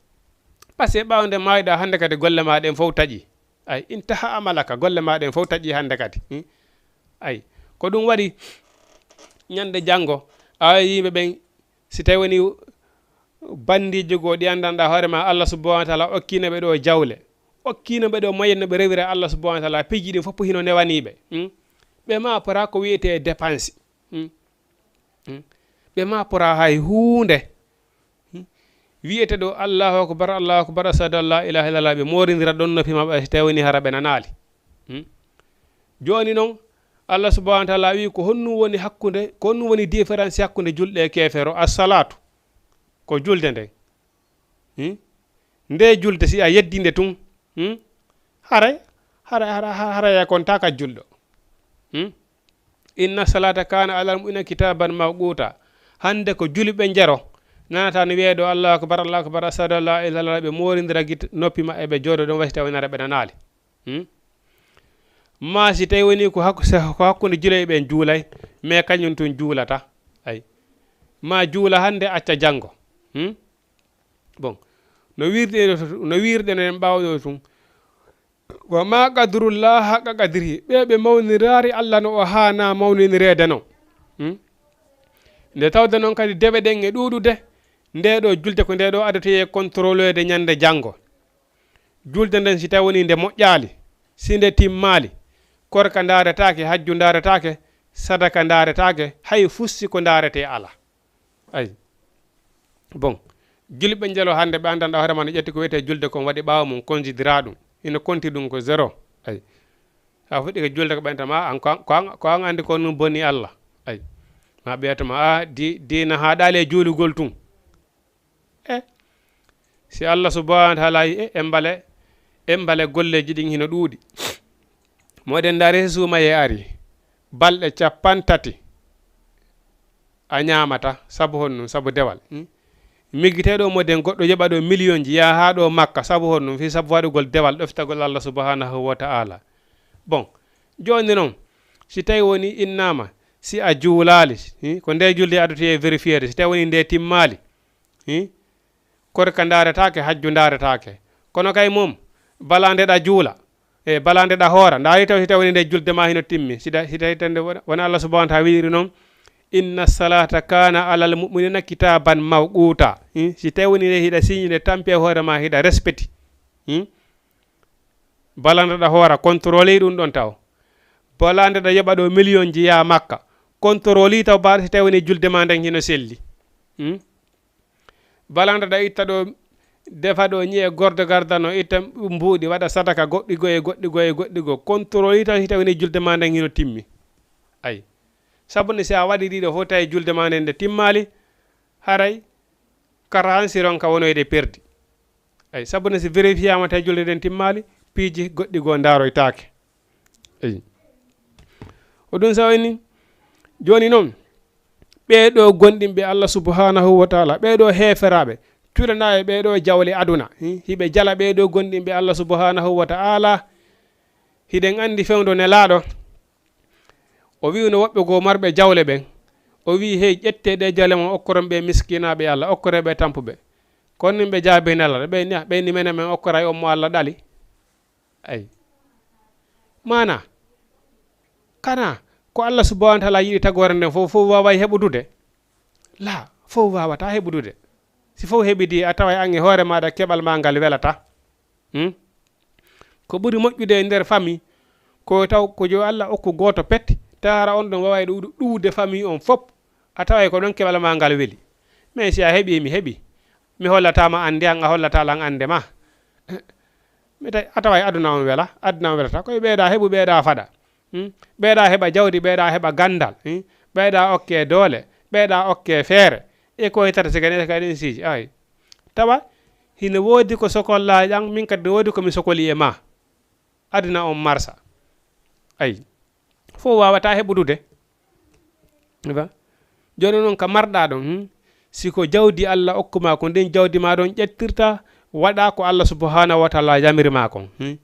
Parce que ɓaawo nde maayɗa hannde kadi golle ma ɗen fof taƴi. Ay, intaha amalaka, golle ma ɗen fof taƴi hannde kadi. Hmm? Ay, ko ɗum waɗi ñande janngo, a yimɓe ɓen, si tawi woni bandiiji goo ɗi anndanɗa hoore ma, Allah subhanahu wa ta'ala okkino ɓe ɗo jawle, okkino ɓe ɗo moyen no ɓe rewira Allah subhanahu wa ta'ala, piiji ɗin fof hino newani ɓe. Hmm? Ɓe ma pora ko wiyete dépense. Hmm? Hmm? Ɓe ma pora hay huunde. Hmm? Wiyete ɗo, "Allahu akbar, Allahu akbar, ashhadu an la ilaha illallah," ɓe moorindira ɗon noppi maɓɓe, si tawi woni hara ɓe nanaali. Hmm? Jooni non, Allah subhanahu wa ta'ala wi, ko honɗum woni hakkunde, ko honɗum woni différence hakkunde julɗo e keefeero? As-salatu. Ko julde nden. Hmm? Nde julde, si a yeddi nde tun, hmm? Haray, haray, haray, haray, haray a kontaaka julɗo. Hmm? "Inna salata kana alal mu'mina kitaban mawquta." Hannde ko juliɓe njero. Nanata no wi'e ɗo, "Allahu akbar, Allahu akbar, ashhadu an la ilaha illallah," ɓe moorindira gite, noppi maɓɓe, ɓe jooɗo ɗon, wasi tawi nara ɓe nanaali. Hmm? Ma si tawi woni ko hakku-, sa-, ko hakkunde juulay ɓen juulay, mais kañum tun juulata. Ay. Ma juula hannde, acca janngo. Hmm? Bon. No wirde, no wirde no en ɓaawo ɗo tun. "Wa ma qadrullah haqqa qadrihi." Ɓe, ɓe mawniraari Allah no o haana mawninireede non. Hmm? Nde tawde non kadi dewe ɗen e ɗuuɗude, nde ɗo julde ko nde ɗo adoteye contrôleede ñande janngo. Julde nden si tawi woni nde moƴƴaali, si nde timmaali, korka ndaaretaake, hajju ndaaretaake, sadaka ndaaretaake, hay fusi ko ndaarete ala. Ay. Bon. Julɓe njelo hannde ɓe anndanɗa hoore ma no ƴetti ko wiyete julde kon waɗi ɓaawo mum, considéra ɗum. Ina konti ɗum ko zéro. Ay. Sa fuɗɗike julde ko ɓentama, an ko an, ko an, ko an anndi ko ɗum boni Allah. Ay. Ma ɓeyatama, a, di-, diina haaɗaali e juulugol tun. E, si Allah subhanahu wa ta'ala yi, e, embale, embale golleji ɗin hino ɗuuɗi. Moɗen ndaari si suumaye ari, balɗe cappanɗe tati a ñaamata, sabu honɗum? Sabu dewal. Hmm? Miggiteɗo moɗen goɗɗo yoɓa ɗo miliyonji, yaha haa ɗo Makka, sabu honɗum? Fii sabu waɗugol dewal, ɗoftagol Allah subhanahu wa ta'ala. Bon, jooni non, si tawi woni innama, si a juulaali, hmm? Ko nde julde adotoye vérifier, si tawi woni nde timmaali, hmm? Korka ndaaretaake, hajju ndaaretaake. Kono kay mum, bala nde ɗa juula, e bala nde ɗa hoora, ndaari taw si tawi woni nde julde ma hino timmi. Si da-, si tawi tan nde wona, wona Allah subhanahu wa ta'ala wiiri non, "Inna salata kana alal mu'minina kitaban mawquta." Hmm? Si tawi woni nde hiɗa siñi nde tampi e hoore ma, hiɗa respecti. Hmm? Bala nde ɗa hoora, contrôler ɗum ɗon taw. Bala nde ɗa yoɓa ɗo miliyonji yaa Makka. Contrôler taw ba si tawi woni julde ma nden hino selli. Hmm? Bala nde ɗa itta ɗo, defa ɗo ñi'e gordo garda no itta mbuuɗi, waɗa sadaka goɗɗi goo e goɗɗi goo e goɗɗi goo. Contrôler taw si tawi woni julde ma nden hino timmi. Ay. Sabu ne si a waɗi ɗiɗo fof tawi julde ma nden nde timmaali, haray kara han si ronka wonoyde perdi. Ay, sabu ne si vérifiama tawi julde nden timmaali, piiji goɗɗi goo ndaaroytaake. Ay. Ko ɗum sawi ni, jooni noon, ɓee ɗoo gonɗinɓe Allah subhanahu wa ta'ala, ɓee ɗoo heeferaaɓe, cuɗanaa e ɓee ɗoo jawle aduna, hi-, hiɓe jala ɓee ɗoo gonɗinɓe Allah subhanahu wa ta'ala. Hiɗen anndi fewndo Nelaaɗo, o wi'uno woɓɓe goo marɓe jawle ɓen, O wi, "Hey, ƴettee ɗee jawle mon, okkoron ɓe miskinaaɓe Allah, okkoree ɓe tampuɓe." Kono nin ɓe jaabini Allah, ɓe ni, ɓe ni, "Menen men okkoray on mo Allah ɗali." Ay. Maana, kana ko Allah subhanahu wa taala yiɗi tagoore nden fof, fof waaway heɓudude? La, fof waawata heɓudude. Si fof heɓidi, a taway an e hoore maaɗa keɓal maa ngal welata. Hmm? Ko ɓuri moƴƴude e nder famille, ko taw ko yo Allah okku gooto pet, taara on ɗon waaway ɗu-, ɗu-, ɗuwde famille on fof, a taway ko ɗon keɓal maa ngal weli. Mais si a heɓi, mi heɓi, mi hollataama annde an, a hollata lan annde ma. Mi tawi, a taway aduna on wela, aduna on welata. Ko ɓeyda heɓu, ɓeyda faɗa. Hmm? Ɓeyda heɓa jawdi, ɓeyda heɓa ganndal. Hmm? Ɓeyda okke doole, ɓeyda okke feere. E ko e tata siga ne kadi en siiji. Ay. Tawa, hino woodi ko sokollaa an, min kadi no woodi ko mi sokoli e ma. Aduna on marsa. Ay. Fof waawata heɓudude. Ba? Jooni noon ka marɗa ɗon, hmm? Si ko jawdi Allah okkuma, ko ndin jawdi ma ɗon ƴettirta, waɗa ko Allah subhanahu wa taala yamiri ma kon, hmm?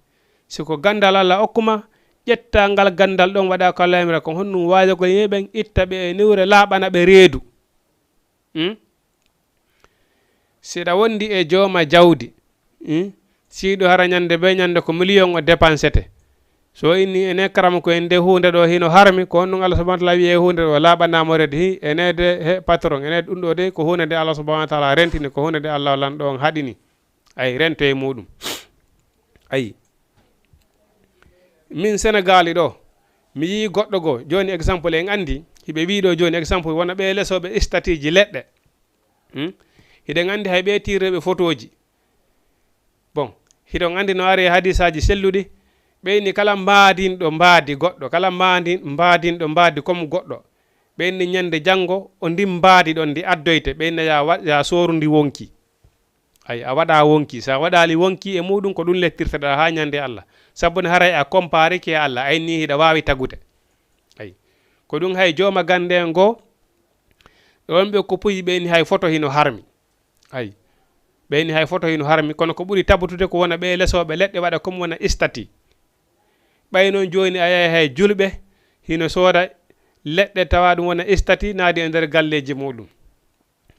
Si ko ganndal Allah okkuma, ƴetta ngal ganndal ɗon, waɗa ko Allah yamira kon. Honɗum waajagol yimɓe ɓen, itta ɓe e niwre, laaɓana ɓe reedu. Hmm? Siɗa wondi e jooma jawdi, hmm? Siɗo hara ñande be ñande ko miliyon o dépensete. So inni ene karama ko en nde huunde ɗo hino harmi, ko honɗum Allah subhanahu wa taala wi'e huunde ɗo laaɓanamo reedi, hi, ene de he patron, ene ɗum ɗo de ko huunde nde Allah subhanahu wa taala rentini, ko huunde nde Allah lanɗo on haɗini. Ay, rento e muɗum. Ay. Min Senegaali ɗo, mi yii goɗɗo goo, jooni exemple en anndi, hiɓe wii ɗo jooni exemple, wona ɓe lesooɓe istatiiji leɗɗe. Hmm? Hiɗen anndi hay ɓe tiireeɓe fotooji. Bon, hiɗon anndi no ari e hadisaaji selluɗi, ɓeyni kala mbaadinɗo mbaadi goɗɗo, kala mbaadi-, mbaadinɗo mbaadi comme goɗɗo, ɓeyni ñande janngo o ndin mbaadi ɗon ndi addoyte, ɓeyna ya wa-, ya sooru ndi wonki. Ay, a waɗa wonki. Sa waɗali wonki e muɗum, ko ɗum lettirteɗa haa ñande Allah. Sabu ne haray a comparike e Allah, ay ni hiɗa waawi tagude. Ay. Ko ɗum hay jooma gannde en goo, ɗon ɓe ko puyi ɓeyni hay foto hino harmi. Ay. Ɓeyni hay foto hino harmi, kono ko ɓuri tabutude ko wona ɓe lesooɓe leɗɗe waɗa comme wona istati. Ɓay noon jooni a yahay hay julɓe hino sooda leɗɗe tawa ɗum wona istati naadi e nder galleeji muɗum.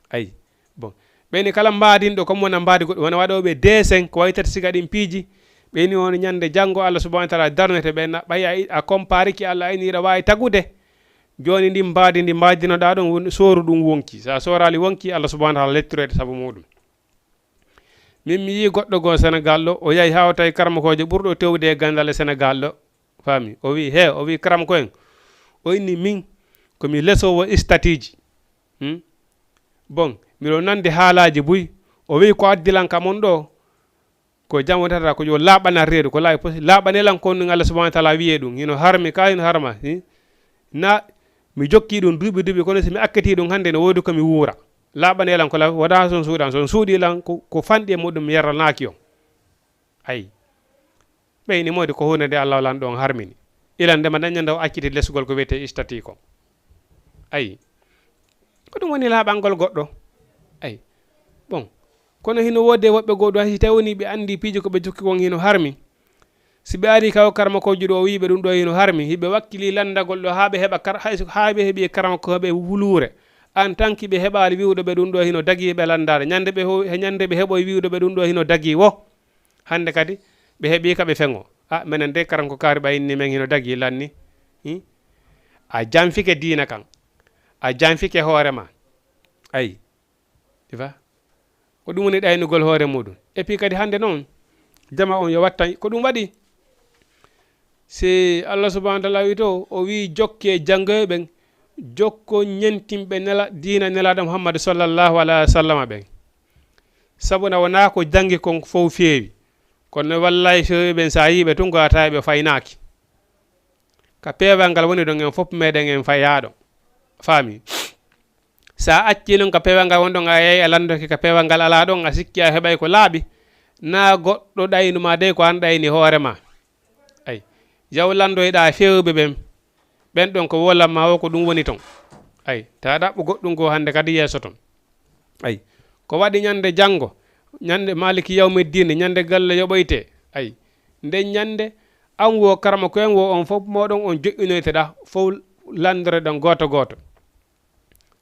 Ay, bon. Ɓeyni kala mbaadinɗo, comme wona mbaadi goɗɗo, wona waɗooɓe dessin, ko waytata siga ɗin piiji, ɓeyni on ñande janngo Allah subhanahu wa taala darnete ɓe na, ɓay a, a compariki Allah, ayni hiɗa waawi tagude. Jooni ndin mbaadi ndi mbaadinoɗaa ɗon, won-, sooru ɗum wonki. Sa sooraali wonki, Allah subhanahu wa taala lettiroyde sabu muɗum. Min mi yii goɗɗo goo Senegal ɗo, o yahi haa o tawi karamokoojo ɓurɗo tewde e ganndal e Senegal ɗo. Faami? O wii, "He," o wii, "karamoko en." O inni, "Min, ko mi lesoowo istatiiji. Hmm? Bon, miɗo nande haalaaji buy." O wii, "Ko addi lan ka mon ɗo, ko jam wonata, ko yo laaɓana reedu, ko laaɓi pos-, laaɓane lan ko ɗum Allah subhanahu wa taala wi'e ɗum. Hino harmi ka, hino harma. Hmm? Na mi jokki ɗum duuɓi duuɓi, kono si mi akkiti ɗum hannde, no woodi ko mi wuura. Laaɓane lan ko la-, wona son suuɗan, son suuɗi lan ko, ko fanɗi e muɗum mi yaranaaki on." Ayi. Ɓeyni moodi ko huunde nde Allah lanɗo on harmini. Ilan ndema daña nde o acciti lesgol ko wiyetee istati ko. Ayi. Ko ɗum woni laaɓangol goɗɗo. Ayi. Bon. Kono hino woodi e woɓɓe goo ɗum, hay si tawi woni ɓe anndi piiji ko ɓe jokki kon hino harmi. Si ɓe ari kaw karamokoojo ɗo o wi'i ɓe ɗum ɗo hino harmi, hiɓe wakkili lanndagol ɗo haa ɓe heɓa kar-, hay so, haa ɓe heɓi karamoko heɓe wuluure. En tant que ɓe heɓaali wi'uɗo ɓe ɗum ɗo hino dagii ɓe lanndaade. Ñande ɓe ho-, he ñande ɓe heɓoy wi'uɗo ɓe ɗum ɗo hino dagii wo. Hannde kadi ɓe heɓii ka ɓe feŋo. A, menen de karanko kaari ɓa inni men hino dagii lanni. Hi? A janfike diina kan. A janfike hoore ma. Ayi. Ifa. Ko ɗum woni ɗaynugol hoore muɗum. Et puis kadi hannde noon, jama on yo wattan, ko ɗum waɗi. Si Allah subhanahu wa taala wi to, o wi jokke janngoye ɓen, jokko ñentimɓe nela-, diina Nelaaɗo Muhammad sallallahu alaihi wa sallam ɓen. Sabu na wonaa ko janngi kon fof feewi. Kono wallahi feewi ɓen, sa yii ɓe tun, ko a tawi ɓe faynaaki. Ka peewal ngal woni ɗon, en fof meɗen en fayaaɗo. Faami? Sa acci noon ka peewal ngal woni ɗon, a yehi a lanndoke ka peewal ngal alaa ɗon, a sikki a heɓay ko laaɓi, na goɗɗo ɗaynu ma dey ko an ɗayni hoore ma. Ay, yaw lanndoyɗa feewɓe ɓen, ɓen ɗon ko wolan ma o ko ɗum woni ton. Ay, ta ɗaɓɓu goɗɗum goo hannde kadi yeeso ton. Ay, ko waɗi ñande janngo, ñande Maliki yawmi diine, ñande galle yoɓoyte. Ay, nden ñande, an wo karamoko en wo on fof moɗon on joƴƴinoyteɗa, fof lanndore ɗon gooto gooto.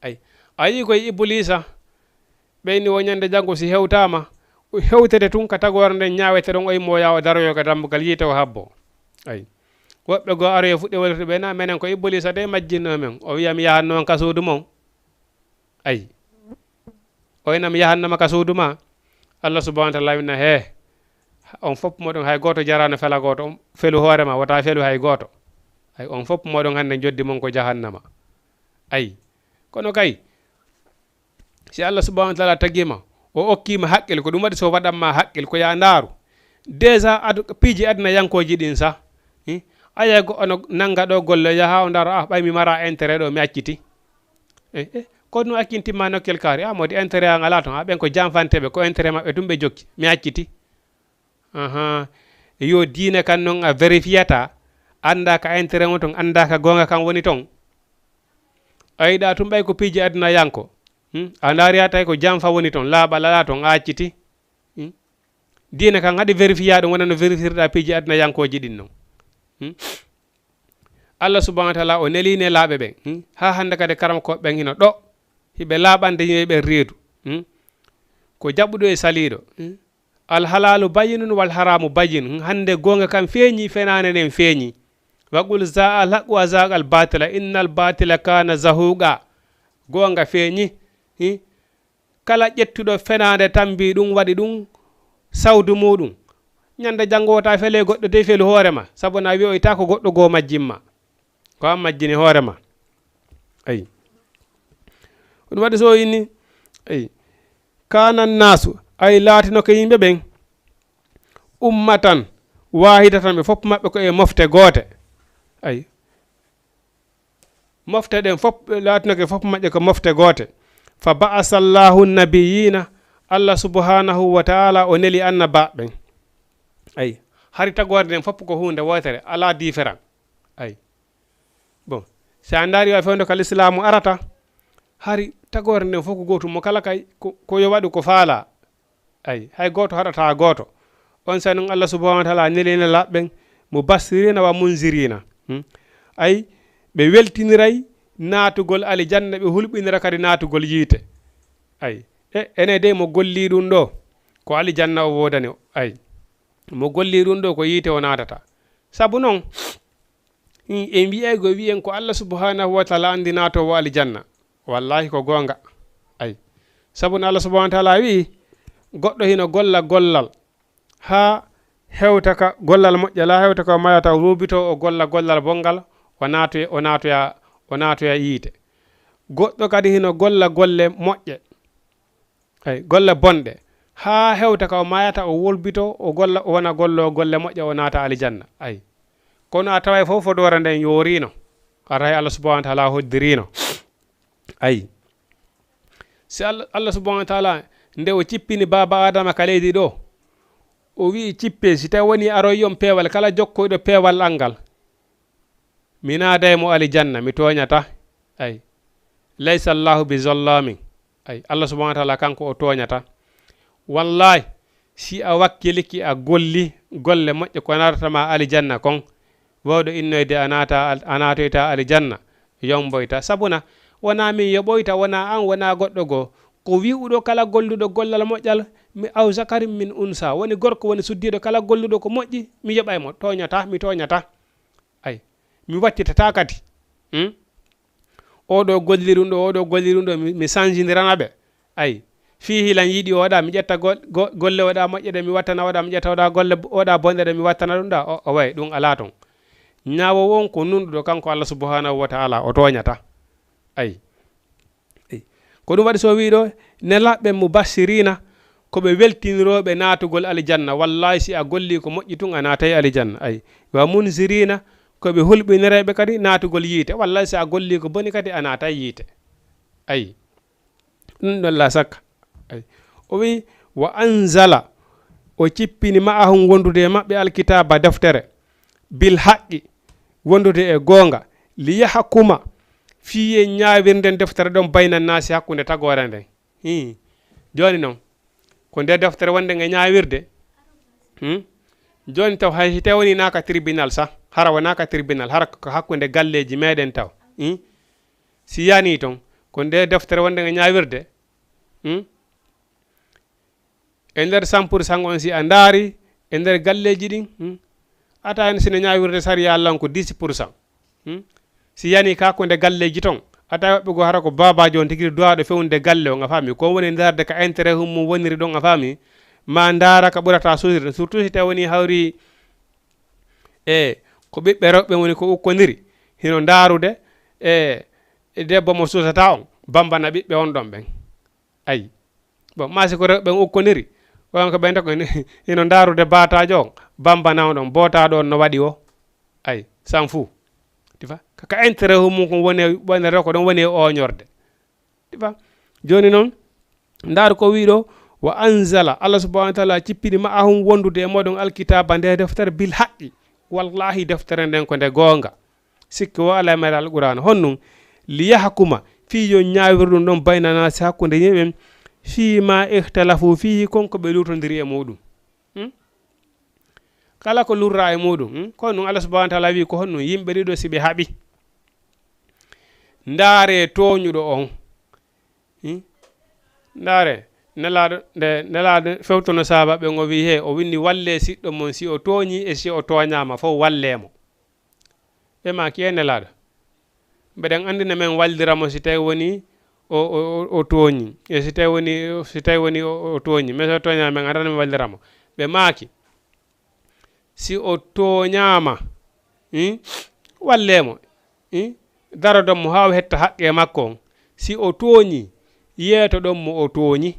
Ay, a yii koye Ibuliisa, ɓeyni o ñande janngo si hewtaama, o hewtete tun ka tagoore nden ñaawete ɗon, o immo o yaha o daroyo ka dambugal yiite o habbo. Ay, woɓɓe goo aroyo fuɗɗi wallirde ɓe na menen ko Ibuliisa de majjinno men, o wiya mi yahanno on ka suudu mon. Ay, o ina mi yahannoma ka suudu ma. Allah subhanahu wa taala winna he, on fof moɗon hay gooto jaraano fela gooto, on felu hoore ma, wota felu hay gooto. Ay, on fof moɗon hannde joddi mon ko jahannama. Ay, kono kay, si Allah subhanahu wa taala tagima, o okkima haqqil, ko ɗum waɗi so waɗanma haqqil ko ya ndaaru déjà adu piiji aduna yankooji ɗin sa. Hi? Aya go ono nanga ɗo golle yaha o ndaaro, ah, ɓay mi mara intérêt ɗo mi acciti. Eh, eh, ko ɗum accintimma nokkel kaari, ah, modi intérêt an ala ton, ah, ɓen ko janfanteɓe, ko intérêt maɓɓe ɗum ɓe jokki mi acciti. Aha. Yo diine kan noon a vérifiata, annda ka intérêt on ton, annda ka goonga kan woni ton. A yiɗa tun ɓay ko piiji aduna yanko. Hmm? A ndaari a tawi ko janfa woni ton, laaɓal ala ton, a acciti. Hmm? Diine kan haɗi vérifiya ɗum wona no vérifirɗa piiji aduna yankooji ɗin non. Hmm? Allah subhanahu wa taala o neli nelaaɓe ɓen. Hmm? Ha hannde kadi karamokooɓe ɓen hino ɗo hiɓe laaɓande yimɓe ɓen reedu. Hmm? Ko jaɓuɗo e saliiɗo. Hmm? Alhalaalu bayyinun wal haraamu bayyinun. Hannde goonga kan feeñi, fenaande nden feeñi. Wa qul zaa al haqqu wa zaaqal baatila innal baatila kaana zahuuqa. Goonga feeñi. Hi? Kala ƴettuɗo fenaande tambi ɗum, waɗi ɗum sawdu muɗum. Ñande janngo wota fele goɗɗo dey felu hoore ma, sabu na wi'oyta ko goɗɗo goo majjimma. Ko an majjini hoore ma. Ay. Ɗum waɗi so inni, ay. Kana nasu, ay laatino ko yimɓe ɓen. Ummatan, wahidatan, ɓe fof maɓɓe ko e mofte goote. Ay. Mofte ɗen fof, ɓe laatinoke fof maƴƴe ko mofte goote. Fa ba'asa Allahu nabiyina, Allah subhanahu wa ta'ala o neli annabaaɓe ɓen. Ay, hari tagoore nden fof ko huunde wootere, alaa différent. Ay. Bon, si a ndaari o fewndo ka lislaamu arata, hari tagoore nden fof ko gootum, mo kala kay ko, ko yo waɗu ko faala. Ay, hay gooto haɗataa gooto. On saa'i non Allah subhanahu wa ta'ala neli nelaaɓe ɓen mubashirina wa munzirina. Hmm? Ay, ɓe weltiniray naatugol alijanna, ɓe hulɓinira kadi naatugol yiite. Ay, e, ene dey mo golli ɗum ɗo, ko alijanna o woodani o. Ay, mo golli ɗum ɗo, ko yiite o naatata. Sabu non, en wi'ay go wi'en ko Allah subhanahu wa ta'ala andi naatoowo alijanna. Wallahi ko goonga. Ay. Sabu no Allah subhanahu wa ta'ala wi'i, goɗɗo hino golla gollal haa hewta ka gollal moƴƴal, haa hewta ka o mayata, o wulbito, o golla gollal bonngal, o naatoya, o naatoya, o naatoya yiite. Goɗɗo kadi hino golla golle moƴƴe. Ay, golle bonɗe. Haa hewta ka o mayata, o wolbito, o golla, o wona gollo golle moƴƴe, o naata alijanna. Ay. Kono a taway fof fodoore nden yoorino. A taway Allah subhanahu wa ta'ala hoddirino. Ay. Si Allah, Allah subhanahu wa ta'ala nde o cippini baaba Adama ka leydi ɗo, o wi'i cippe, si tawi woni aroyon peewal, kala jokkoyɗo peewal angal, mi naaday mo alijanna, mi tooñata. Ay. Laysa Allahu bi zallamin. Ay, Allah subhanahu wa ta'ala kanko o tooñata. Wallahi, si a wakkiliki a golli golle moƴƴe ko naatata ma alijanna kon, wawɗo innoyde a naata al-, a naatoyta alijanna, yomboyta. Sabuna, wona min yoɓoyta, wona an, wona goɗɗo goo. Ko wi'uɗo kala golluɗo gollal moƴƴal, mi aw zakarin min unsa, woni gorko, woni suddiiɗo kala golluɗo ko moƴƴi, mi yoɓay mo, tooñata, mi tooñata. Ay, mi wattitata kadi. Hmm? Oɗo golli ɗum ɗo, oɗo golli ɗum ɗo, mi, mi sanjindirana ɓe. Ay, fii hilan yiɗi oɗa, mi ƴetta gol-, go-, golle oɗa moƴƴe ɗe mi wattana oɗa, mi ƴetta oɗa golle bo-, oɗa bonɗe ɗe mi wattana ɗum ɗa, o, o way, ɗum alaa ton. Ñaawo won ko nunɗuɗo kanko Allah subhanahu wa ta'ala, o tooñata. Ay. Ay. Ko ɗum waɗi so o wi'i ɗo, nelaaɓe mubashirina, ko ɓe weltinirooɓe naatugol alijanna. Wallahi, si a golli ko moƴƴi tun, a naatay alijanna. Ay. Wa munzirina, ko ɓe hulɓinireeɓe kadi naatugol yiite. Wallahi, si a golli ko boni kadi, a naatay yiite. Ay. Ɗum ɗon la sakka. Ay. O wi'i, wa anzala, o cippini ma'ahum wondude e maɓɓe alkitaaba deftere, bil haqqi, wondude e goonga, li yahkuma, fii e ñaawirden deftere ɗon bayna naasi hakkunde tagoore nden. Hii. Jooni non, ko nde deftere wonde nge ñaawirde? Hmm? Jooni taw hay si tawi woni naaka tribunal sa, hara wonaa ka tribunal, hara ko hakkunde galleeji meɗen taw. Hmm? Si yani ton, Ko nde deftere wonde e ñaawirde. Hmm? E nder cent pour cent on, si a ndaari e nder galleeji ɗin, hmm, a tawa en sino ñaawirde sariya lan ko dix pour cent. Hmm? Si yani ka ko nde galleeji ton, a tawa woɓɓe goo hara ko baabaajo on tigi duwaaɗo fewnude galle on, a faami? Ko woni ndaarde ka intérêt hum mum woniri ɗon, a faami? Ma ndaara ka ɓurata suusirde, surtout si tawi woni hawri e ko ɓiɓɓe rewɓe woni ko ukkoniri, hino ndaarude e, e debbo mo suusata on, bambana ɓiɓɓe on ɗon ɓen. Ayi. Bon, ma si ko rewɓe ɓen ukkoniri, on ko ɓen ko hino ndaarude baataajo on, bambana on ɗon, bootaaɗo on no waɗi o. Ayi, s'en fout. Ti fa? Ka, ka intérêt hum mum ko woni, woni rew ko ɗon woni e ooñorde. Ti fa? Jooni non, ndaar ko wiiɗo, wa anzala, Allah subhanahu wa taala cippini ma'ahum wondude e mooɗon alkitaaba nde deftere bil haqqi. Wallahi deftere nden ko nde goonga. Sikke wo alaa e mayre Alqur'aana. Honɗum? Liyahkuma, fii yo ñaawir ɗum ɗon bayna naasi hakkunde yimɓe ɓen, fii ma ikhtalafu fiihi, kon ko ɓe luutondiri e muuɗum. Hmm? Kala ko lurra e muuɗum, hmm? Ko ɗum Allah subhanahu wa taala wi ko honɗum? Yimɓe ɗiɗo si ɓe haɓi. Ndaare tooñuɗo on. Hmm? Ndaare, Nelaaɗo, nde Nelaaɗo fewtono sahaabaaɓe ɓen, o wi, he, o winndi, "Wallee siɗɗo mon si o tooñii e si o tooñaama fof, wallee mo." Ɓe maaki, "Ee Nelaaɗo, mbeɗen anndi no men wallira mo si tawi woni o, o, o, o tooñii, e si tawi woni, si tawi woni o, o tooñii, mais so tooñaama men anndaa no men wallira mo." Ɓe maaki, "Si o tooñaama, hmm, wallee mo, hmm, darodon mo haa o hetta haqqee makko on. Si o tooñii, yeetoɗon mo o tooñi."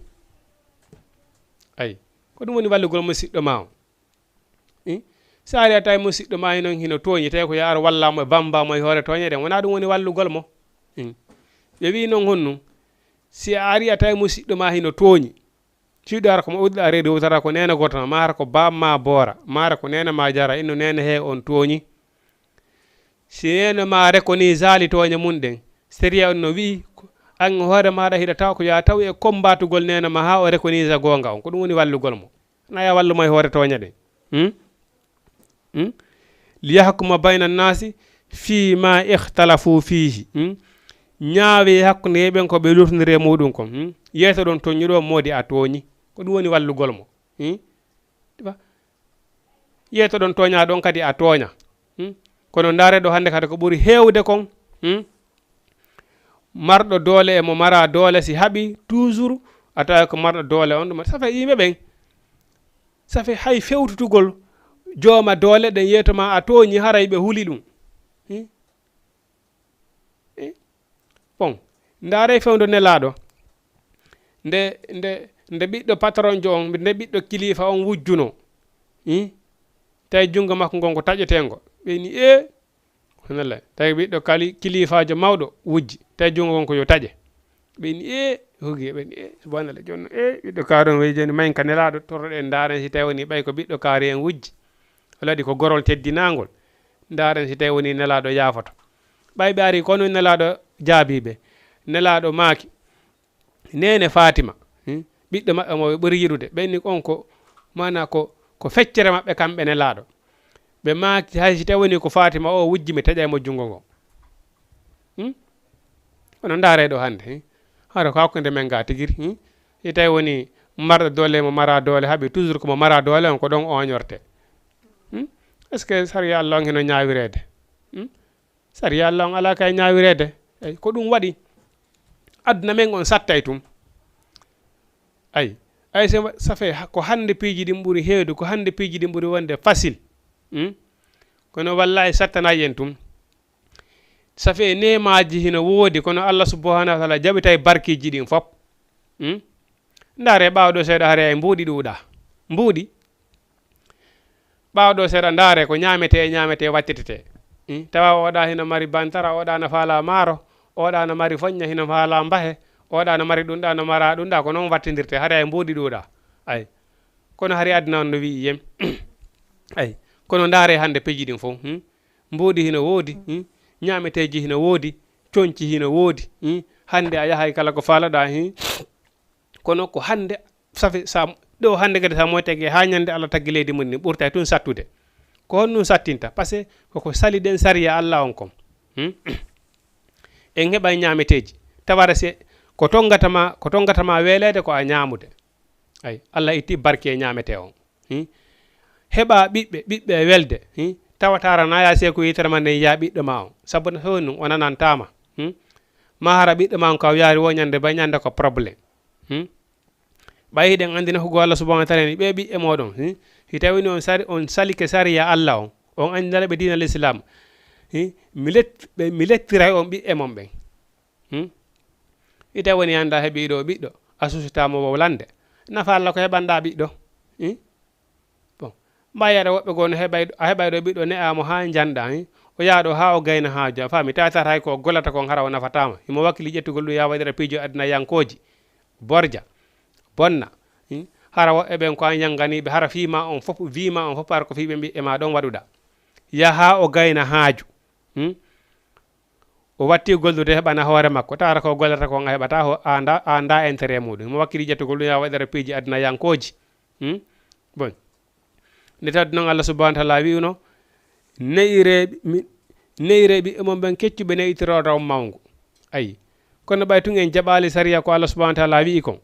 Ayi, ko ɗum woni wallugol mo siɗɗo ma on. Hmm? Si a ari a tawi mo siɗɗo ma hino, hino tooñi, tawi ko yo ar walla mo e bamba mo e hoore tooñe ɗen, wonaa ɗum woni wallugol mo. Hmm. Ɓe wi non honɗum? Si a ari a tawi mo siɗɗo ma hino tooñi, siɗɗo hara ko mo udda reedu wutata ko neene gooto ma, ma hara ko baaba ma boora, ma hara ko neene ma jara, inno neene he on tooñi. Si neene ma reconnaître tooñe mum ɗen, sariya on no wi'i, an hoore maaɗa hiɗa tawa ko yo a taw e kombatugol neene ma haa o reconnaître goonga on. Ko ɗum woni wallugol mo. Na ya wallu mo e hoore tooñe ɗen. Hmm? Hmm? Liyahkuma bayna naasi fii ma ikhtalafu fiihi. Hmm? Ñaawe hakkunde ɓen ko ɓe luutondiri e muuɗum kon. Hmm? Yeeso ɗon tooñuɗo moodi a tooñi. Ko ɗum woni wallugol mo. Hmm? Ɗi ba? Yeeso ɗon tooña ɗon kadi a tooña. Hmm? Kono ndaare ɗo hannde kadi ko ɓuri heewde kon. Hmm? Marɗo doole e mo mara doole si haɓi toujours a tawa ko marɗo doole on ɗum. Ça fait yimɓe ɓen. Ça fait hay fewtutugol jooma doole ɗen yeeto ma a tooñi haray ɓe huli ɗum. Hmm? Eh? Bon, ndaare fewndo Nelaaɗo. Nde, nde, nde ɓiɗɗo patronjo on, nde ɓiɗɗo kilifa on wujjuno. Hmm? Tawi junngo makko ngon ko taƴeteengo. Ɓe ni, "Ee." Honalla. Tawi ɓiɗɗo kali-, kilifaajo mawɗo wujji. Tawi junngo ngon ko yo taƴe. Ɓe ni, "Ee." Hugi, ɓe ni, "Ee." Subhanallah. Jooni, "Ee." Ɓiɗɗo kaaron wey jooni, mayin ka Nelaaɗo, torroɗen ndaaren si tawi woni ɓay ko ɓiɗɗo kaari en wujji. Wala waɗi ko gorol teddinaangol. Ndaaren si tawi woni Nelaaɗo yaafoto. Ɓay ɓe ari, kono Nelaaɗo jaabii ɓe. Nelaaɗo maaki, "Neene Faatima, hmm, ɓiɗɗo maɓɓe mo ɓe ɓuri yiɗude." Ɓe ni on ko, maanaa ko, ko feccere maɓɓe kamɓe Nelaaɗo. Ɓe maaki, "Hay si tawi woni ko Faatima o wujji, mi taƴay mo junngo ngo." Hmm? Kono ndaare ɗo hannde, hmm? Hara ko hakkunde men ga tigiri, hmm? Si tawi woni marɗo doole mo mara doole haɓi, toujours ko mo mara doole on ko ɗon oñorte. Hmm? Est-ce que sariya Allah on hino ñaawireede? Hmm? Sariya Allah on alaa kay ñaawireede. Eyi, ko ɗum waɗi. Aduna men on sattay tum. Ay, ay, se wa-, ça fait ha-, ko hannde piiji ɗin ɓuri heewde, ko hannde piiji ɗin ɓuri wonde facile. Hmm? Kono wallahi sattanay en tum. Ça fait neemaaji hino woodi, kono Allah subhanahu wa taala jaɓitay barkiiji ɗin fop. Hmm? Ndaare ɓaawo ɗo seeɗa, hari ay mbuuɗi ɗuuɗa. Mbuuɗi. Ɓaawo ɗo seeɗa, ndaare ko ñaametee e ñaametee wattitetee. Hmm? Tawa oɗa hino mari bantara, oɗa no faala maaro, oɗa no mari foñña, hino faala mbahe, oɗa no mari ɗum ɗa, no mara ɗum ɗa, ko noon wattindirtee, hari ay mbuuɗi ɗuuɗa. Ay. Kono hari aduna on no wi'i yem. Ay. Kono ndaare hannde piiji ɗin fof. Hmm? Mbuuɗi hino woodi, hmm? Ñaameteeji hino woodi, coñci hino woodi, hmm? Hannde a yahay kala ko faalaɗa, hmm? Kono ko hannde, ça fait, sa, ɗo hannde kadi sa moytake haa ñande Allah taggi leydi mum ni, ɓurtay tun sattude. Ko honɗum sattinta? Parce que koko sali ɗen sariya Allah on kon. Hmm? En heɓay ñaameteeji. Tawata se ko tongata ma, ko tongata ma weeleede ko a ñaamude. Ay, Allah itti barke e ñaametee on. Hmm? Heɓa ɓiɓɓe, ɓiɓɓe e welde. Hmm? Tawataara na ya se ko yitere ma nden ya ɓiɗɗo ma on. Sabu no feewni ɗum, o nanantaama. Hmm? Ma hara ɓiɗɗo ma on ka o yaari wo ñande ba ñande ko problème. Hmm? Ɓay hiɗen anndi nokku Allah subhanahu wa taala ni ɓe ɓiɓɓe mooɗon. Hmm? Si tawini on sari, on salike sariya Allah on, on anndi nala ɓe diina l'islam. Hmm? Mi let-, ɓe, mi lettiray on ɓiɓɓe mon ɓen. Hmm? Ita woni annda heɓi ɗo ɓiɗɗo, a susitaama wowlande. Nafa Allah ko heɓanɗa ɓiɗɗo. Hmm? Bon. Mbayere woɓɓe goo no heɓay, a heɓay ɗo ɓiɗɗo ne'aamo haa njanɗa, hmm? O yaha ɗo haa o gayna haaju, a faami? Tawata hay ko o gollata kon hara o nafataama. Himo wakkili ƴettugol ɗum ya waɗira piijo aduna yankooji. Borja. Bonna. Hmm? Hara woɓɓe ɓen ko an yanganiɓe, hara fii ma on fof, fii ma on fof, hara ko fii ɓe mbi'e ma ɗon waɗuɗa. Yaha o gayna haaju. Hmm? O watti gollude heɓana hoore makko. Tawata ko gollata kon a heɓata ho-, a nda, a nda intérêt muɗum. Mo wakkili ƴettugol ɗum ya waɗira piiji aduna yankooji. Hmm? Bon. Nde tawde noon Allah subhanahu wa taala wi'uno, "Ne'ire mi-, ne'ire ɓiɓɓe mon ɓen keccuɓe ne'itirooɗo on mawngu." Ayi. Kono ɓay tun en jaɓaali sariya ko Allah subhanahu wa taala wi'i kon.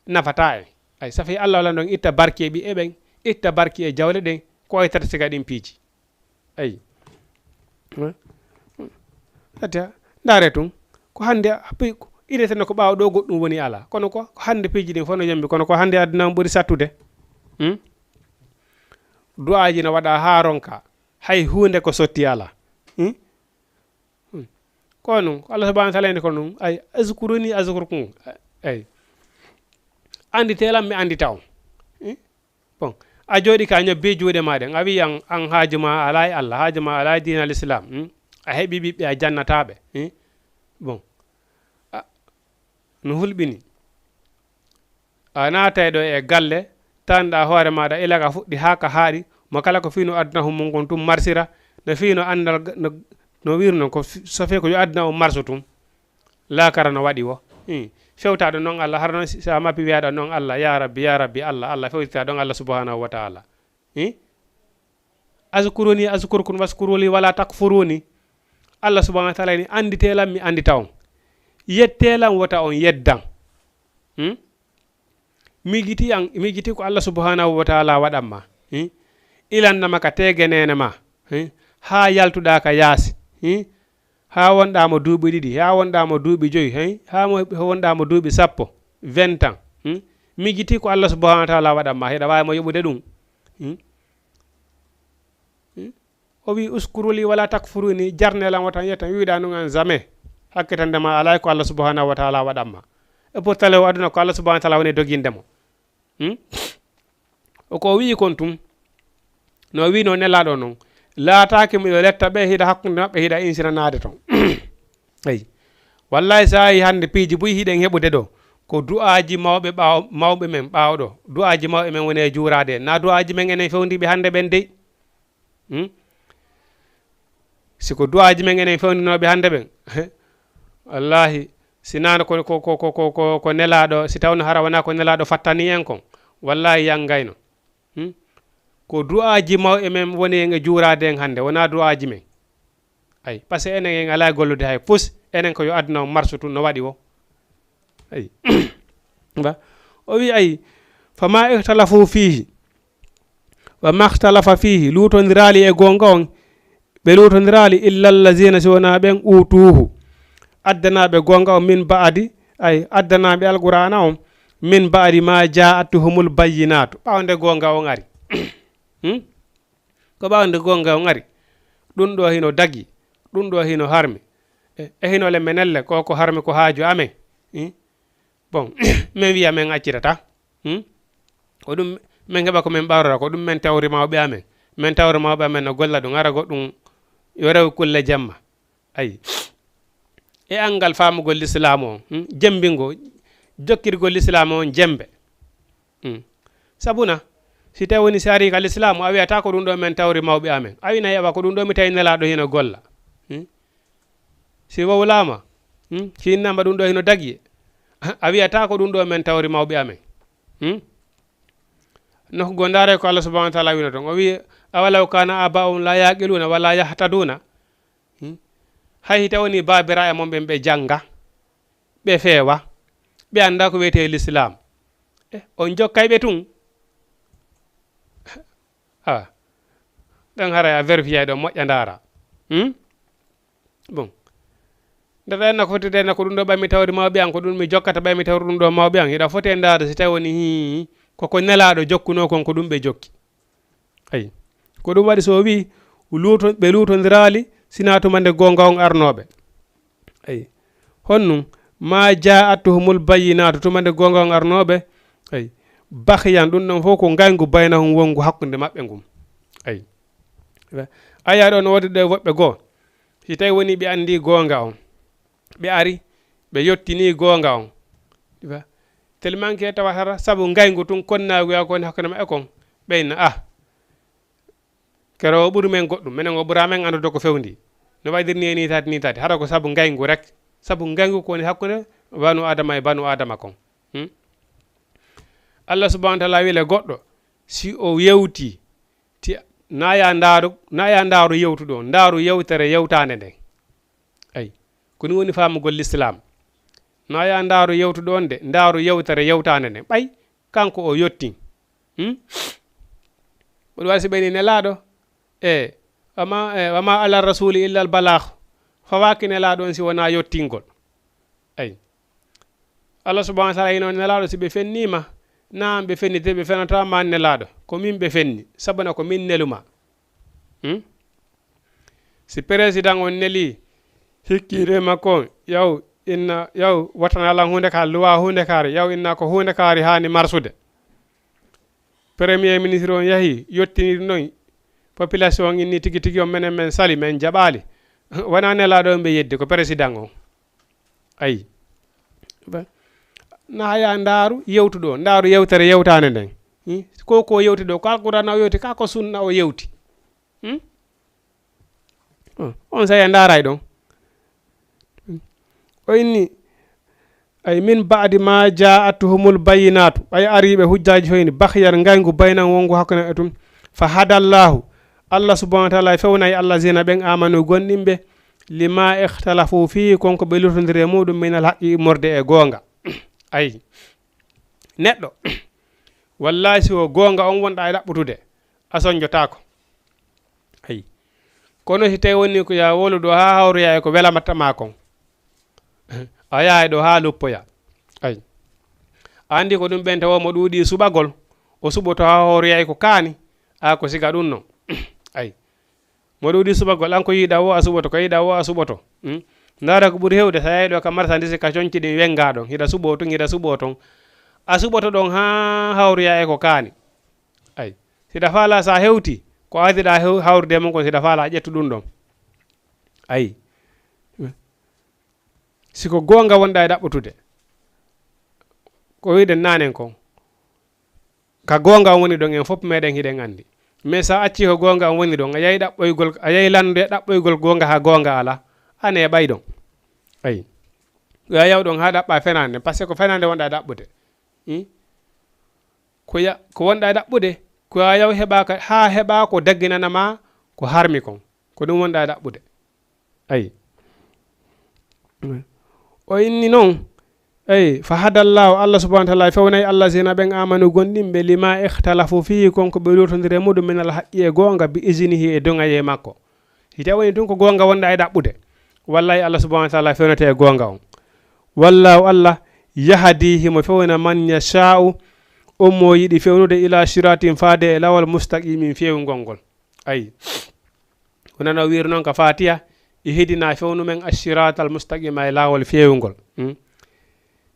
Nafata en. Ay, safi Allah wala ɗon itta barke ɓiɓɓe ɓen, itta barke e jawle ɗen, ko waytata siga ɗin piiji. Ayi. Ati, ndaare tun. Ko hannde, pi-, ko ideteno ko ɓaawo ɗo goɗɗum woni ala. Kono ko, ko hannde piiji ɗin fof no yambi, kono ko hannde aduna on ɓuri sattude. Hmm? Du'aaji no waɗa haa ronka. Hay huunde ko sotti ala. Hmm? Hmm. Ko noon, ko Allah subhanahu wa taala ene ko noon. Ay, "Azkuruni azkurkum." Ay. Anndite lan, mi anndita on. Hmm? Bon, a jooɗi ka ñobbi juuɗe ma ɗen. A wi'i an, an haaju ma alaa e Allah, haaju ma alaa e diina l'islam. Hmm? A heɓi ɓiɓɓe, a jannataaɓe. Hmm? Bon. A, no hulɓini. A naatay ɗo e galle, tanɗa hoore maɗa ila ka fuɗɗi haa ka haaɗi, mo kala ko fino aduna hum mun kon tum marsira, no fino anndal ga-, no, no wirno ko fi-, so fe ko yo aduna o marso tum. Laakara no waɗi wo. Hmm. Fewtaɗo noon Allah, hara noon si, si a mappi wiyaɗo noon Allah, ya Rabbi, ya Rabbi, Allah, Allah, fewtita ɗon Allah subhanahu wa taala. Hmm? "Azkuruni azkurkum waskuru li wala takfuruni." Allah subhanahu wa taala ni, "Anndite lan, mi anndita on. Yette lan, wota on yeddan." Hmm? Miijiti an, miijiti ko Allah subhanahu wa taala waɗan ma. Hmm? Ilannama ka teege neene ma. Hmm? Haa yaltuɗaa ka yaasi. Hmm? Haa wonɗaa mo duuɓi ɗiɗi, haa wonɗaa mo duuɓi joyi, hey? Haa mo, wonɗaa mo duuɓi sappo, vingt ans. Hmm? Miijiti ko Allah subhanahu wa taala waɗan ma, hiɗa waawi mo yoɓude ɗum. Hmm? Hmm? O wi, "Uskuru li wala takfuruni", jarne lan wota yettan, wiɗa ɗum an jamais. Hakkitande ma alaa ko Allah subhanahu wa taala waɗan ma. E pourtant, o aduna ko Allah subhanahu wa taala woni doginde mo. Hmm? O ko wi'i kon tun, no wi'no Nelaaɗo non, "Laataaki miɗo letta ɓe hiɗa hakkunde maɓɓe, hiɗa insinanaade ton." Eyi. Wallahi, so a yii hannde piiji buy hiɗen heɓude ɗo, ko du'aaji mawɓe ɓaawo, mawɓe men ɓaawo ɗo. Du'aaji mawɓe men woni e juuraade. Na du'aaji men enen fewndiiɓe hannde ɓen dey. Hmm? Si ko du'aaji men enen fewndinooɓe hannde ɓen, wallahi, si naano ko, ko, ko Nelaaɗo, si tawno hara wonaa ko Nelaaɗo fattani en kon, wallahi, yanngayno. Hmm? Ko du'aaji mawɓe men woni en e juuraade en hannde, wonaa du'aaji men. Ay, parce que enen en alaa e gollude hay fus, enen ko yo aduna on marsu tun no waɗi wo. Ay. Ba, o wi ay, "Fama ikhtalafu fihi, wa makhtalafa fihi", luutondiraali e goonga on, ɓe luutondiraali, "illa allazina", si wonaa ɓen, "utuhu", addanaaɓe goonga on, "min ba'di", ay, addanaaɓe Alqur'aana on, "min ba'di ma ja'atuhumul bayyinatu", ɓaawo nde goonga on ari. Hmm? Ko ɓaawo nde goonga on ari. Ɗum ɗo hino dagi, ɗum ɗo hino harmi. E, e hino le menelle, ko, ko harmi ko haaju amen. Hmm? Bon, men wiya men accitata. Hmm? Ko ɗum men heɓa ko men ɓawrora, ko ɗum men tawri mawɓe amen. Men tawri mawɓe amen no golla ɗum, ara goɗɗum yo rew kulle jemma. Ayi. E anngal faamugol lislaamu on, hmm? Jemmbingo, jokkirgol lislaamu on jemmbe. Hmm. Sabuna, si tawi woni si arii ka lislaamu, a wiyataa ko ɗum ɗo men tawri mawɓe amen. A wina heɓa ko ɗum ɗo mi tawi Nelaaɗo hino golla. Hmm? Si wowlaama, hmm, si innama ɗum ɗo hino dagi, a wiyataa ko ɗum ɗo men tawri mawɓe amen. Hmm? Nokku goo ndaare ko Allah subhanahu wa taala wino ton. O wi, "Awalaw kana aba'uhum la yaqiluna wa la yahtaduna." Hmm? Hay hita woni baabiraaɓe mon ɓen ɓe jannga, ɓe feewa, ɓe annda ko wiyetee l'islam. E, on jokkay ɓe tun. A, ɗon haray a vérifié ɗon moƴƴa ndaara. Hmm? Bon. Nde ɗen na ko foti ɗen na ko ɗum ɗo ɓay mi tawri mawɓe an, ko ɗum mi jokkata ɓay mi tawri ɗum ɗo mawɓe an. Hiɗa foti e ndaara si tawi woni hii, koko Nelaaɗo jokkunoo kon, ko ɗum ɓe jokki. Ayi. Ko ɗum waɗi so o wi'i, luuto-, ɓe luutondiraali, sinaa tuma nde goonga on arnooɓe. Ayi. Honnun, ma ja'atuhumul bayyinaatu, tuma nde goonga on arnooɓe. Ayi. Bakhyan, ɗum ɗon fof ko ngayngu baynahum wonngu hakkunde maɓɓe ngun. Ayi. Aya ɗo no woodi ɗo e woɓɓe goo. Si tawi woni ɓe anndi goonga on, ɓe ari, ɓe yottini goonga on. Tellement que tawa hara sabu ngayngu tun konnaagu yaa ko woni hakkunde maɓɓe kon, ɓeyna, ah, kero o ɓuri men goɗɗum, menen o ɓura men anndude ko fewndi. No waydir ni e ni tati, ni tati. Hara ko sabu ngayngu rek. Sabu ngayngu ko woni hakkunde banu Adama e banu Adama kon. Hmm? Allah subhanahu wa ta'ala wi'le goɗɗo, si o yewti, ti, na ya ndaaru, na ya ndaaru yewtuɗo, ndaaru yewtere yewtaande nden. Ayi. Ko ni woni faamugol l'islam. Na ya ndaaru yewtuɗo on de, ndaaru yewtere yewtaande nden. Ɓay, kanko o yottin. Hmm? Mboɗo waɗi si ɓeyni Nelaaɗo. E, wama, e, wama ala rasuli illa al balagh. Fawaaki Nelaaɗo on si wonaa yottingol. Ayi. Allah subhanahu wa ta'ala hino Nelaaɗo si ɓe fenniima, naam ɓe fennite, ɓe fenata ma Nelaaɗo. Ko min ɓe fenni, sabuna ko min neluma. Hmm? Si président on neli hikkiire makko on, yaw inna, yaw watana lan huunde ka, luwa huunde kaari, yaw inna ko huunde kaari haani marsude. Premier ministre on yahi, yottini ɗum ɗon, population on inni tigi tigi on menen men sali, men jaɓaali. Wonaa Nelaaɗo on ɓe yeddi, ko président on. Ayi. Ba-, na haya ndaaru yewtuɗo, ndaaru yewtere yewtaande nden. Hmm? Ko, ko yewti ɗo, ko Alqur'aana o yewti, ka ko sunna o yewti. Hmm? Oh, on saya ndaaray ɗon. O inni, ay, min ba'di ma ja'atuhumul bayyinatu, ɓay ariiɓe hujjaaji hoyni, bakhyan ngayngu baynahum wonngu hakkunde e tun. Fa hadallahu, Allah subhanahu wa ta'ala fewnay allazina ɓen amanu gonɗinɓe, lima ikhtalafu fihi, kon ko ɓe lutondiri e muɗum, minal haqqi, immorde e goonga. Ay, neɗɗo, wallahi si ko goonga on wonɗa e ɗaɓɓutude, a sonjotaako. Ayi. Kono si tawi woni ko ya wolu ɗo haa hawroya e ko welamatta ma kon. A yahay ɗo haa luppoya. Ayi. A anndi ko ɗum ɓen tawa mo ɗuuɗi suɓagol, o suɓoto haa hawroya e ko kaani, a ko siga ɗum non. Ayi. Mo ɗuuɗi suɓagol, an ko yiɗa wo a suɓoto, ko yiɗa wo a suɓoto. Hmm? Ndaara ko ɓuri hewde, sa yahi ɗo ka marchandise ka conci ɗin wenga ɗon, hiɗa suɓo tun, hiɗa suɓo ton. A suɓoto ɗon haa hawroya e ko kaani. Ayi. Siɗa faala sa hewti, ko adiɗa hew-, hawrude e mum kon, siɗa faala ƴettu ɗum ɗon. Ayi. Si ko goonga wonɗa e ɗaɓɓutude, ko wiɗen nanen kon, ka goonga on woni ɗon, en fof meɗen hiɗen anndi. Mais sa acci ko goonga on woni ɗon, a yahi ɗaɓɓoygol, a yahi landude ɗaɓɓoygol goonga haa goonga ala, a neeɓay ɗon. Ayi. Ko a yaw ɗon haa ɗaɓɓa fenaande, parce que ko fenaande wonɗa e ɗaɓɓude. Hmm? Ko ya-, ko wonɗa e ɗaɓɓude, ko a yaw heɓa ka, haa heɓa ko dagginana ma ko harmi kon. Ko ɗum wonɗa e ɗaɓɓude. Ayi. O inni non, ayi, fa hadallahu, Allah subhanahu wa ta'ala fewnay allazina ɓen amanu gonɗinɓe, lima ikhtalafu fihi, kon ko ɓe lutondiri e muɗum, minal haqqi e goonga, bi iznihi e doŋaye makko. Si tawi woni tun ko goonga wonɗa e ɗaɓɓude, wallahi Allah subhanahu wa ta'ala fewnete e goonga on. Wallahu Allah, yahdi himo fewna man yasha'u, on mo yiɗi fewnude ila siratin faade e lawol mustaqimin fewngol ngol. Ayi. Wona no wiiri noon ka Fatiha, e hedina fewnu men assiratal mustaqima e laawol feewngol. Hmm?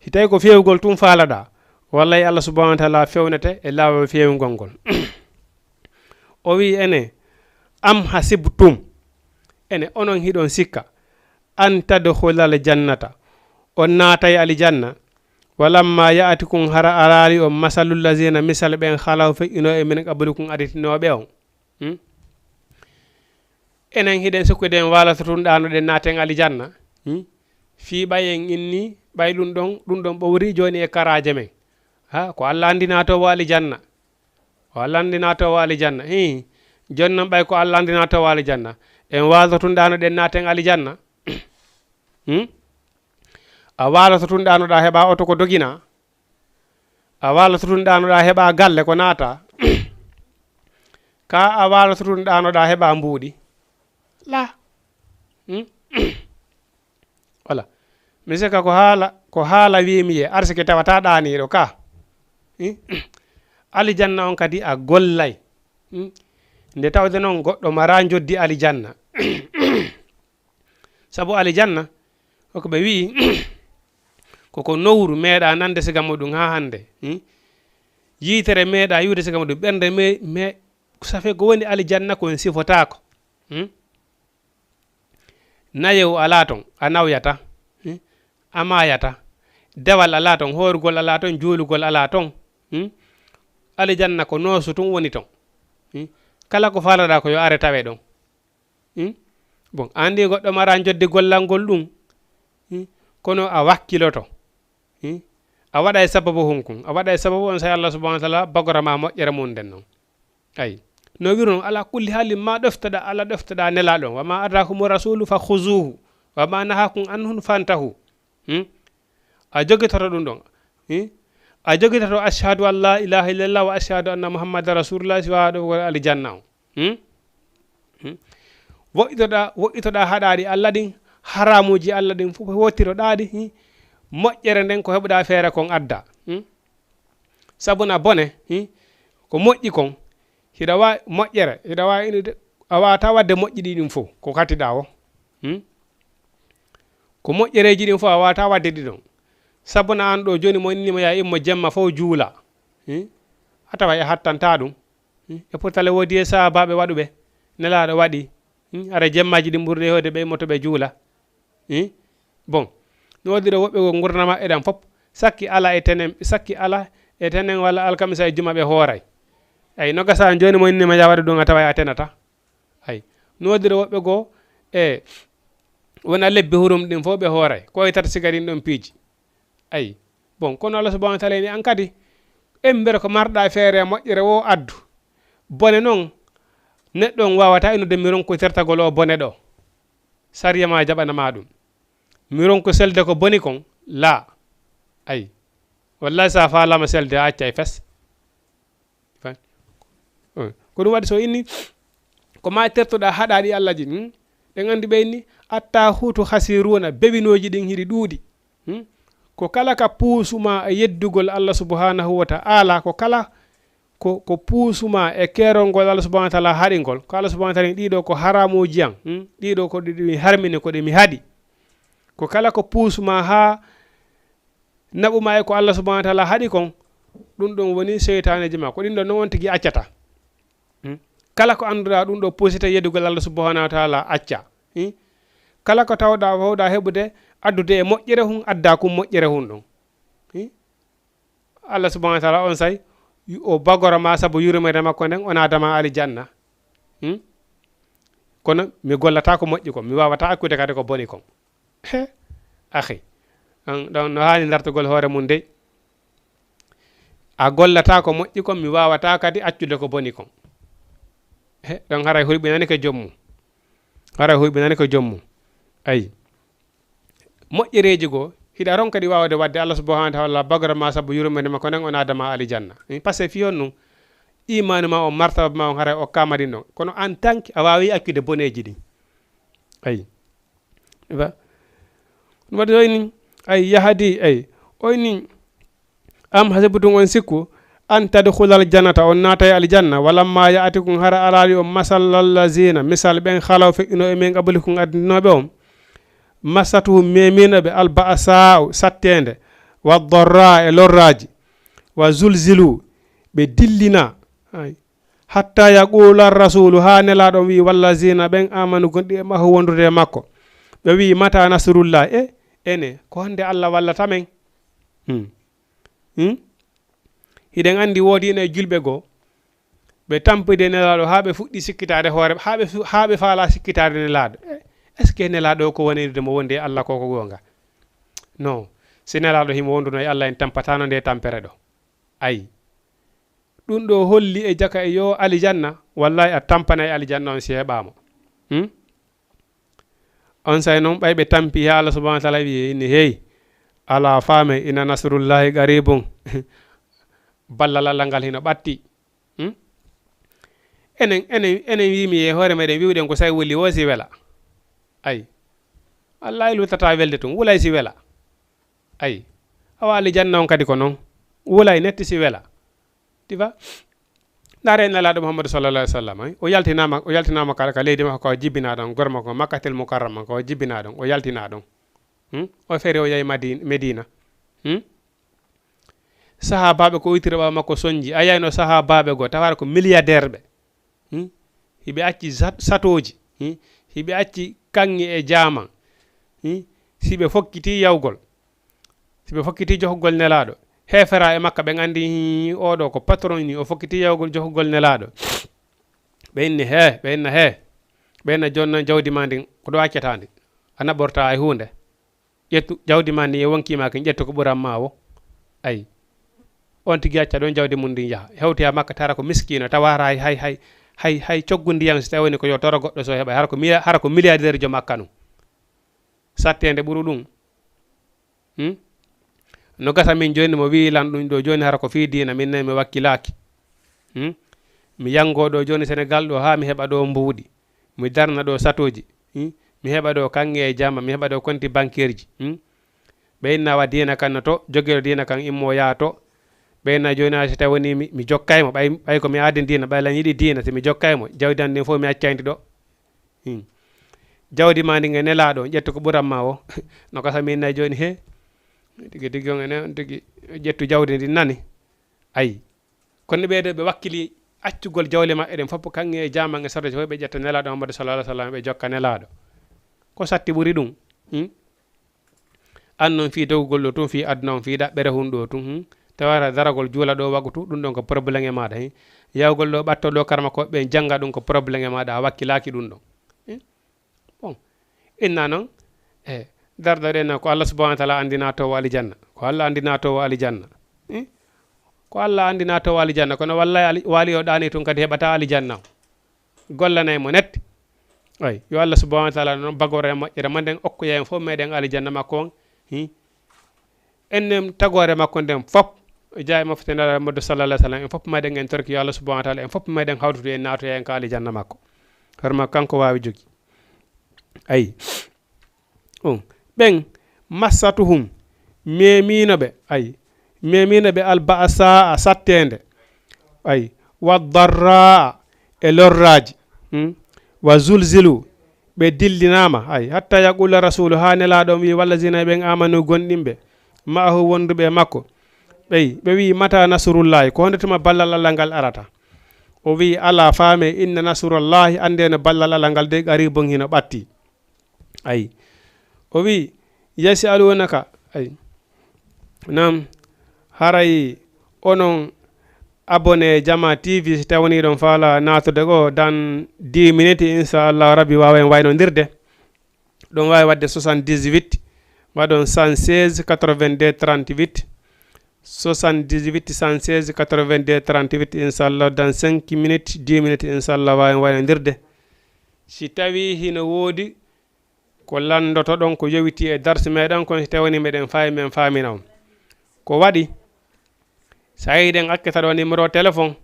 Si tawi ko feewgol tun faalaɗa, wallahi Allah subhanahu wa ta'ala fewnete e laawol feewngol ngol. O wi ene, am hasibtum, ene onon hiɗon sikka, an tadkhulal jannata, on naatay aljanna, walamma ya'tikum hara araali on masalul lazina misal ɓen khalaw feƴƴuno e min qablikum aditinooɓe on. Hmm? Enen hiɗen sikkude en waalata tun ɗaano ɗen naaten alijanna. Hmm? Fii ɓay en inni, ɓay ɗum ɗon, ɗum ɗon ɓowri jooni e karaaje men. Ha, ko Allah anndi naatoowo alijanna. Ko Allah anndi naatoowo alijanna. Hii. Jooni non ɓay ko Allah anndi naatoowo alijanna. En waalata tun ɗaano ɗen naaten alijanna. Hmm? A waaloto tun ɗaanoɗaa heɓaa oto ko doginaa. A waaloto tun ɗaanoɗaa heɓaa galle ko naataa. Kaa a waaloto tun ɗaanoɗaa heɓaa mbuuɗi. Laa. Hmm? Wala. Mi sikka ko haala, ko haala wiimi ye, arsike tawataa ɗaaniiɗo kaa. Hmm? Alijanna on kadi a gollay. Hmm? Nde tawde non goɗɗo maraa njoddi alijanna. Sabu alijanna, ko ko ɓe wi'i, ko ko nowru meeɗaa nande siga muɗum haa hannde. Hmm? Yiitere meeɗaa yiwde siga muɗum, ɓernde me, me, ça fait ko woni alijanna ko en sifotaako. Hmm? Nayewu alaa ton, a nawyataa. Hmm? A maayataa. Dewal alaa ton, hoorugol alaa ton, juulugol alaa ton. Hmm? Alijanna ko noosu tun woni ton. Hmm? Kala ko faalaɗaa ko yo are tawe ɗon. Hmm? Bon, a anndi goɗɗo maraa njoddi gollal ngol ɗum. Hmm? Kono a wakkiloto. Hmm? A waɗa e sababu hunkun. A waɗa e sababu on, say Allah subhanahu wa ta'ala bagora ma moƴƴere mum nden non. Ay. No wiru non, ala kulli haalin, ma ɗoftoɗaa, ala ɗoftoɗaa nelaaɗo on. Wa ma ataakumu rasulu fa khuzuhu. Wa ma nahakum anhu fantahu. Hmm? A jogitoto ɗum ɗon. Hmm? A jogitoto ashhadu an la ilaha illallah wa ashhadu anna muhammadan rasulullah, si waawa ɗo ko alijanna on. Hmm? Hmm? Woɗɗitoɗaa, woɗɗitoɗaa haɗaaɗi Allah ɗin, haramuuji Allah ɗin fof wottiroɗaa ɗi, hmm? Moƴƴere nden ko heɓuɗaa feere kon adda. Hmm? Sabuna bone, hmm? Ko moƴƴi kon, hiɗa waawi moƴƴere, hiɗa waawi inude, a waawataa waɗde moƴƴi ɗi ɗin fof, ko katiɗaa o. Hmm? Ko moƴƴereeji ɗin fof a waawataa waɗde ɗi ɗon. Sabuna an ɗo jooni mo inni mo yaa immo jemma fof juula. Hmm? A tawa e hattantaa ɗum. Hmm? E pourtant le woodi e sahaabaaɓe waɗuɓe, nelaaɗo waɗi. Hmm? Hara jemmaaji ɗin ɓurɗe heewde ɓe immoto ɓe juula. Hmm? Bon, no waɗira woɓɓe ko ngurnama eɗan fof, sakki ala e tenen, sakki ala e tenen walla alkamisa e juma ɓe hooray. Ay, no gasa an jooni mo inni ma yaa waɗu ɗum a tawa a tenata. Ay, no waɗira woɓɓe goo e wona lebbi hurum ɗin fof ɓe hooray. Ko e tata siga ɗin ɗon piiji. Ay, bon, kono Allah subhanahu wa ta'ala ni an kadi, embere ko marɗa feere moƴƴere wo addu. Bone non, neɗɗo on waawata inude mi ronko tertagol o bone ɗo. Sariya ma jaɓana ma ɗum. Mi ronko selde ko boni kon, laa. Ay. Wallahi sa faalama selde a accay fes. Fan. Ko ɗum waɗi so inni, ko ma tertoɗa haɗaɗi Allah ji, hmm? Ɗen andi ɓe inni, atta hutu khasiruna, bewinooji ɗin hiɗi ɗuuɗi. Hmm? Ko kala ka puusuma e yeddugol Allah subhanahu wa ta'ala, ko kala ko, ko puusuma e keerol ngol Allah subhanahu wa ta'ala haɗingol. Ko Allah subhanahu wa ta'ala ɗiɗo ko haramuuji an, hmm? Ɗiɗo ko ɗi, ɗi mi harmini, ko ɗi mi haɗi. Ko kala ko puusuma haa naɓuma e ko Allah subhanahu wa ta'ala haɗi kon, ɗum ɗon woni seytaaneji ma. Ko ɗin ɗon non on tigi accata. Hmm? Kala ko annduɗaa ɗum ɗo puusita yeddugol Allah subhanahu wa ta'ala acca. Hmm? Kala ko tawɗaa wawɗaa heɓude, addude e moƴƴere hun, addaa kun moƴƴere hun ɗon. Hmm? Allah subhanahu wa ta'ala on say, o bagora ma sabu yurmeede makko nden, o naada ma alijanna. Hmm? Kono mi gollata ko moƴƴi kon, mi wawata accude kadi ko boni kon. He, akhi. An, ɗon no haani dartugol hoore mum dey. A gollata ko moƴƴi kon, mi wawata kadi accude ko boni kon. He, ɗon haray hulɓinani ko joom mum. Haray hulɓinani ko joom mum. Ayi. Moƴƴereeji goo, hiɗa ronka ɗi waawde waɗde, Allah subhanahu wa ta'ala bagora ma sabu yurmeende makko nden, o naada ma alijanna. Parce que fii honɗum? Imaanu ma on, martaba ma on, haray o kaama ɗin ɗon. Kono en tant que a waawi accude boneeji ɗin. Ayi. Ba. Ɗum waɗi o inni, ay, yahdi, ay. O inni, am hasibtum, on sikku, an tadkhulal jannata, on naata e aljanna, walamma ya'tikum, hara alaali on, masalal lazina, misal ɓen, khalaw, feƴƴuno e min qablikum, addinooɓe on, massatuhum, memino ɓe, al ba'sa'u, satteende, wa darra, e lorraaji, wa zulzilu, ɓe dillina. Ay. Hatta yaqula rasulu, haa nelaaɗo on wi'i, wallazina, ɓen amanu, gonɗi e mahu wondude e makko. Ɓe wi'i, mata nasrullah, e ene, ko hannde Allah wallata men? Hmm. Hmm? Hiɗen anndi woodi ene e julɓe goo, ɓe tampidi e nelaaɗo haa ɓe fuɗɗi sikkitaade hoore, haa ɓe fu-, haa ɓe faala sikkitaade nelaaɗo. E, est-ce que nelaaɗo ko wonirde mo wonde e Allah ko ko goonga? Non. Si nelaaɗo himo wonduno e Allah, en tampataano nde tampere ɗo. Ayi. Ɗum ɗo holli e jaka e yo alijanna, wallahi a tampanay alijanna on si heɓaama. Hmm? On say noon ɓay ɓe tampi haa Allah subhanahu wa ta'ala wi'i inni, hey, Alaa faame, inna nasrullahi qaribun. Ballal Allah ngal hino ɓatti. Hmm? Enen, enen, enen wiimi e hoore meɗen wiwɗen ko say wuli o si wela. Ay. Allah e lutata welde tun, wulay si wela. Ay. Awa alijanna on kadi ko non. Wulay netti si wela. Ti fa? Ndaare nelaaɗo Muhammadu sallallahu alaihi wasallam, ay. O yaltinaama, o yaltinaama ka, ka leydi makko, ko jibbinaa ɗon, gor makko, Makkatel Mukarrama, ko jibbinaa ɗon, o yaltinaa ɗon. Hmm? O feri o yahi Madi-, Medina. Hmm? Sahaabaaɓe ko ittiri ɓaawo makko sonji. A yayno sahaabaaɓe goo, tawaara ko milliardaire ɓe. Hmm? Hiɓe acci sat-, satooji. Hmm? Hiɓe acci kaŋŋe e jaaman. Hmm? Si ɓe fokkiti yawgol. Si ɓe fokkiti johugol nelaaɗo. Heefera e makka ɓen anndi, hii, oɗo ko patron ni, o fokkiti yawgol johugol nelaaɗo. Ɓe inni, "Hee," ɓe inna, "Hee." Ɓe inna, "Jooni non jawdi ma ndin, ko ɗo accata ndi? A naɓorta hay huunde. Ƴettu jawdi ma ndin e wonkii ma kin, ƴettu ko ɓuran ma wo." Ay. On tigi acca ɗon jawdi mum ndin yaha. Hewtoya makka tara ko miskiino, tawa hara hay, hay, hay, hay, hay coggu ndiyam si tawi woni ko yo toro goɗɗo so heɓa. Hara ko mili-, hara ko milliardaire jo makka nun. Satteende ɓuru ɗum. Hmm? No gasa min jooni mo wi'i lan ɗum ɗo jooni hara ko fii diina, min nayi mi wakkilaaki. Hmm? Mi yanngo ɗo jooni Senegal ɗo haa mi heɓa ɗo mbuuɗi. Mi darna ɗo satooji. Hmm? Mi heɓa ɗo kaŋŋe e jama, mi heɓa ɗo konti bankeerji. Hmm? Ɓe inna wa diina kan no to, jogiiɗo diina kan immo yaa to. Ɓe inna jooni hay so tawi woni mi, mi jokkay mo, ɓay, ɓay ko mi aadin diina, ɓay lan yiɗi diina, si mi jokkay mo, jawdi an ndin fof mi accay ndi ɗo. Hmm. Jawdi ma ndin e nelaaɗo, ƴettu ko ɓuran ma o. No gasa min nayi jooni, he. Tigi tigi on enen, on tigi ƴettu jawdi ndin nani. Ayi. Kono ɓe ɗo ɓe wakkili accugol jawle maɓɓe ɗen fof kaŋŋe e jaaman e sarɗo fof ɓe ƴetta nelaaɗo Muhammadu sallallahu alaihi wasallam ɓe jokka nelaaɗo. Ko satti ɓuri ɗum. Hmm? An non fii dogugol ɗo tun, fii aduna on, fii ɗaɓɓere hun ɗo tun, hmm? Tawata daragol juula ɗo wagutu, ɗum ɗon ko problème e maaɗa, hmm? Yawgol ɗo ɓatto ɗo karma ko ɓen jannga ɗum ko problème e maaɗa, a wakkilaaki ɗum ɗon. Hmm? Bon, inna non, e darda ɗen ko Allah subhanahu wa ta'ala andina to wa alijanna. Ko Allah andina to wa alijanna. Hmm? Ko Allah andina to wa alijanna, kono wallahi ali-, wali o ɗaani tun kadi heɓata alijanna. Gollanay mo net. Ay, yo Allah subhanahu wa ta'ala non bagoro en moƴƴere ma nden, okkoya en fof meɗen alijanna makko on. Hi. Ennen tagore makko nden fof, jaa e mofte nelaɗo Muhammadu sallallahu alaihi wasallam, en fof meɗen en torki yo Allah subhanahu wa ta'ala, en fof meɗen hawtude en naatoya en ka alijanna makko. Horma kanko waawi jogi. Ay. On. Ɓen massatuhum, memino ɓe, ay, memino ɓe alba'sa a satteende, ay, wa darra e lorraaji, hmm? Wa zulzilu, ɓe dillinaama, ay, hatta yaqula rasulu, haa nelaaɗo on wi, wallazina ɓen amanu gonɗinɓe, ma'ahu wonduɓe e makko, ɓey, ɓe wi, mata nasrullahi, ko honde tuma ballal Allah ngal arata? O wi, ala faame, inna nasrullahi, annde no ballal Allah ngal de qaribun hino ɓatti. Ay. O wi, yas'alunaka. Ay. Nam, haray onon abonné Jama T V, si tawni ɗon faala naatude ko dans dix minutes, inchallah rabbi, waawen waynondirde. Ɗon waawi waɗde soixante-dix-huit, waɗon cent seize, quatre-vingt-deux, trente-huit. Soixante-dix-huit, cent seize, quatre-vingt-deux, trente-huit, inchallah, dans cinq minutes, dix minutes, inchallah, waawen waynondirde. Si tawii hino woodi ko lanndotoɗon ko yowitii e darsi meɗen kon, si tawii meɗen faayi, men faamina on. Ko waɗi, so a yiɗi en accata ɗo numéro téléphone,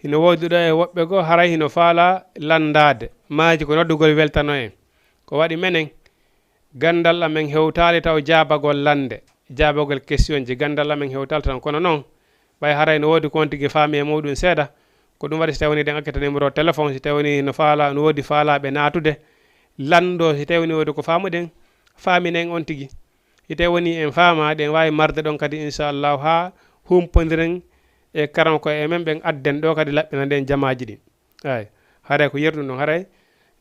hino woodi ɗo e woɓɓe goo haray hino faala lanndaade. Maaji ko noddugol weltano en. Ko waɗi menen, ganndal amen hewtaali taw jaabagol lannde, jaabagol question ji. Ganndal amen hewtaali tan, kono noon, ɓay haray no woodi ko on tigi faami e muɗum seeɗa, ko ɗum waɗi si tawii eɗen accata numéro téléphone, si tawii no faala, no woodi faalaaɓe naatude, lanndoo si tawii no woodi ko faamuɗen, faaminen on tigi. Si tawii en faamaa, ɗen waawi marde ɗon kadi, inchallahu, haa humpondiren e karamoko e men ɓen, adden ɗo kadi laɓɓina ɗen jamaaji ɗin. Ay, haray ko yerɗum ɗon, haray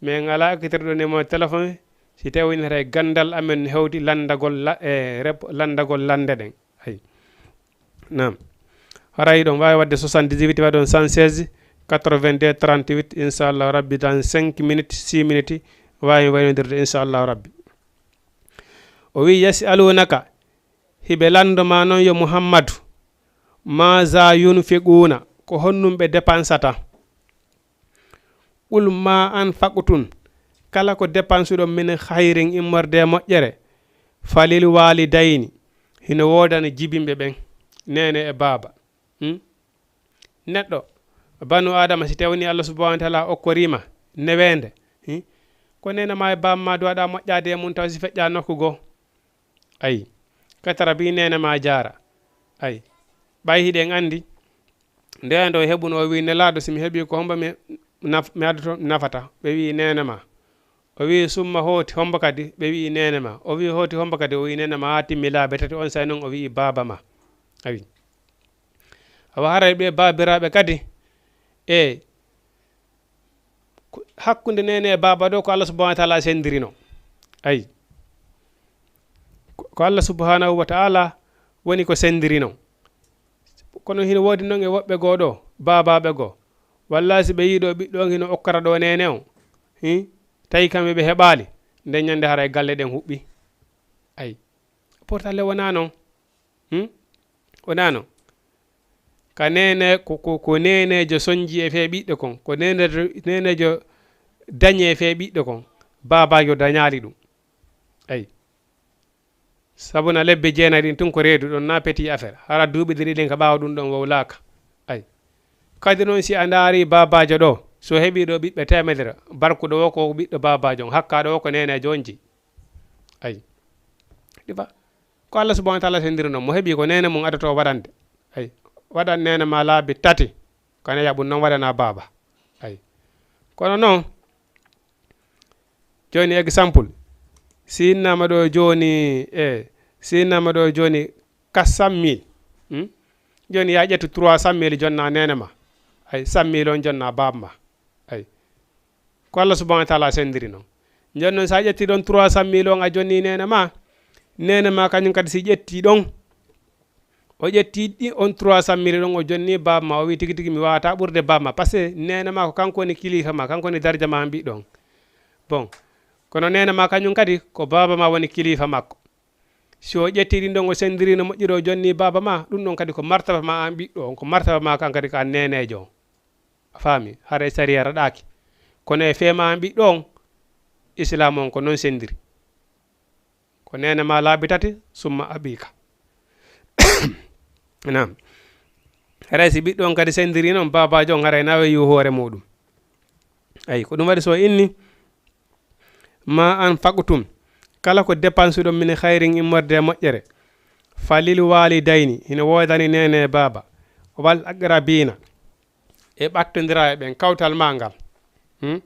min alaa ekkitirɗo numéro téléphone, si tawii haray ganndal amen hewti lanndagol la-, e rep-, lanndagol lannde ɗen. Ay. Naam. Haray ɗon waawi waɗde soixante-dix-huit, waɗon cent seize, quatre-vingt-deux, trente-huit, inchallah rabbi, dans cinq minutes, six minutes, waawi waynondirde, inchallah rabbi. O wi, yas'alunaka, hiɓe lanndo ma non yo Muhammadu, maza yunfiquna, ko honnum ɓe dépensata? Qul ma anfaqtum, kala ko dépensuɗon min khayrin immorde e moƴƴere, falil walidayni, hino woodani jibinɓe ɓen, neene e baaba. Hmm? Neɗɗo, banu Aadama, si tawni Allah subhanahu wa taala okkorima neweende, hmm? Ko neene ma e baaba ma duwaɗa moƴƴaade e mun taw si feƴƴa nokku goo. Ayi, katara bi neene ma jaara. Ayi, ɓay hiɗen andi, nde ndo heɓuno, o wi, "Nelaaɗo, si mi heɓi ko hombo mi naf-, mi addoto nafata?" Ɓe wi, "Neene ma." O wi, "Summa hooti hombo kadi?" Ɓe wi, "Neene ma." O wi, "Hooti hombo kadi?" O wi, "Neene ma." Haa timmi laabi tati, on saa'i non o wi, "Baaba ma." Awi. Awa haray ɓe baabiraaɓe kadi, e ko hakkunde neene e baaba ɗo ko Allah subhanahu wa taala sendirino. Ayi. Ko, ko Allah subhanahu wa taala woni ko sendirino. Kono hino woodi non e woɓɓe goo ɗo, baabaaɓe goo. Walla si ɓe yiiɗo ɓiɗɗo on hino okkata ɗo neene on, hi? Tawi kamɓe ɓe heɓaali, nden ñande haray galle ɗen huɓɓi. Ayi. Pourtant le wonaa non. Hmm? Wonaa non. Ka neene, ko, ko, ko neeneejo sonji e fee ɓiɗɗo kon. Ko neeneejo, neeneejo dañi e fee ɓiɗɗo kon. Baabaajo dañaali ɗum. Ayi. Sabu na lebbi jeenayi ɗin tun ko reedu ɗon, na petit affaire. Hara duuɓi ɗiɗi ɗin ka ɓaawo ɗum ɗon wowlaaka. Ayi. Kadi non si a ndaari baabaajo ɗo, so heɓi ɗo ɓiɓɓe teemedere, barkuɗo o ko ɓiɗɗo baabaajo on, hakkaaɗo o ko neeneejo on ji. Ayi. Ɗi ba-, ko Allah subhanahu wa taala sendiri non, mo heɓi ko neene mum adato waɗande. Ayi. Waɗan neene ma laabi tati, kane yaɓun non waɗana baaba. Ayi. Kono non, jooni exemple, si innama ɗo jooni, e, si innama ɗo jooni quatre cent mille, hmm? Jooni ya ƴettu trois cent mille jonna neene ma. Ayi, cent mille on jonna baaba ma. Ayi. Ko Allah subhanahu wa taala sendiri non. Nden non, sa ƴetti ɗon trois cent mille on a jonni neene ma, neene ma kañum kadi si ƴetti ɗon, o ƴetti ɗi on trois cent mille ɗon, o jonni baaba ma, o wi tigi tigi mi wawata ɓurde baaba ma, parce que neene ma ko kanko woni kilifa ma, kanko woni darja ma an ɓiɗɗo on. Bon, kono neene ma kañum kadi ko baaba ma woni kilifa makko. Si o ƴetti ɗin ɗon o sendiri no moƴƴiri o jonni baaba ma, ɗum ɗon kadi ko martaba ma an ɓiɗɗo on, ko martaba ma kan kadi ka neneejo on. A faami? Haray sariya raɗaaki. Kono e fee ma an ɓiɗɗo on, Islaam on ko non sendiri. Ko neene ma laabi tati, summa abiika. Naam. Haray si ɓiɗɗo on kadi sendiri non, baabaajo on haray na weyu hoore muɗum. Ayi, ko ɗum waɗi so inni, ma anfaqtum, kala ko dépense ɗon min khayrin immorde e moƴƴere, falil walidayni, hino woodani neene e baaba, wal aqrabiina, e ɓattondiraaɓe ɓen, kawtal ma ngal. Hmm?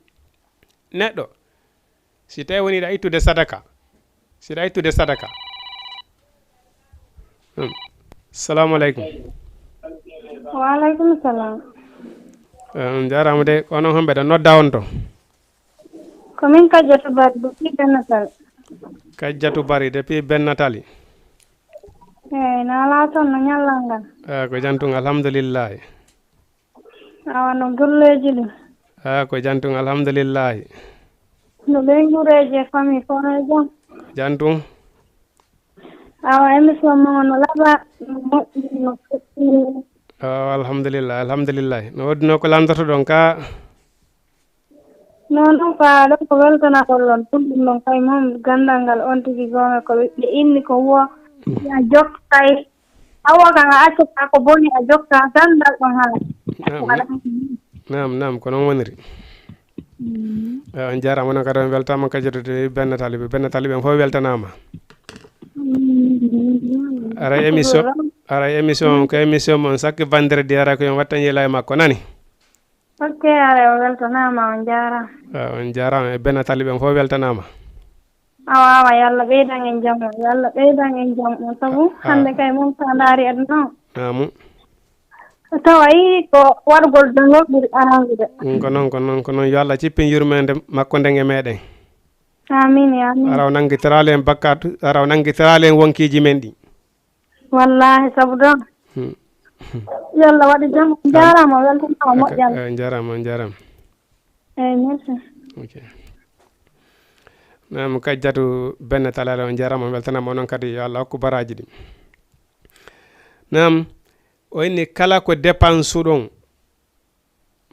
Neɗɗo, si tawi woni ɗa ittude sadaka, si ɗa ittude sadaka. Hmm. Salamu aleykum. Wa aleykum salam. Eh, on njaaraama de, ko onon homɓe ɗo nodda on to? Ko min Kajjatu Bari, depuis Bennatali. Kajjatu Bari, depuis Bennatali. Eey, no alaa toon, no ñallal ngal? Eh, ko jam tun, alhamdulillahi. Awa, no golleeji ɗin? Ah, ko jam tun, alhamdulillahi. No ɓeynguureeji e famille, ko no e jam? Jam tun. Awa, émission mon no laaɓa, no moƴƴi, no feƴƴi. Awa, alhamdulillahi, alhamdulillahi. No woodi no ko lamndotoɗon ka? Non, non, ko ɗon ko weltanagol on, ɗum, ɗum ɗon kay moom, ganndal ngal on tigi goonga ko ɓe inni ko wo, a jokkay, awa kan a accata ko boni, a jokka ganndal ɗon haa. Naam, naam, naam, ko noon woniri. Mm. Eh, on njaaraama, onon kadi on weltaama, kadi to Bennatali ɓe, Bennatali ɓe fof weltanaama. Mm. Aray émission, aray émission, ko émission mon chaque vendredi, aray ko yon wattan yela e makko, nani? Ok, haray o weltanaama, on njaaraama. Ah, on njaaraama. E Bennatali ɓen fof weltanaama. Awa, awa, yo Allah ɓeydan en jam o, yo Allah ɓeydan en jam o, sabu ah, ah, hannde kay mum so a ndaari aduna o. Amu. Tawa yi ko waɗugol dongol ɓuri aranngude. Mm, ko noon, ko noon, ko noon. Yo Allah jippin yurmeende makko nden e meɗen. Amin, amin. Hara o nanngitiraali en bakkaatu, hara o nanngitiraali en wonkiiji men ɗi. Wallaahi, sabu ɗon. Hmm. Yo Allah waɗu jam. Am-, njaaraama, weltanaama, ok, moƴƴal. Eh, njaaraama, njaaraama. Eey, merci. Ok. Naam, Kajjatu Bennatali, on njaaraama, on weltanaama, onon kadi, yo Allah hokku baraaji ɗi. Naam, o inni kala ko dépense ɗon.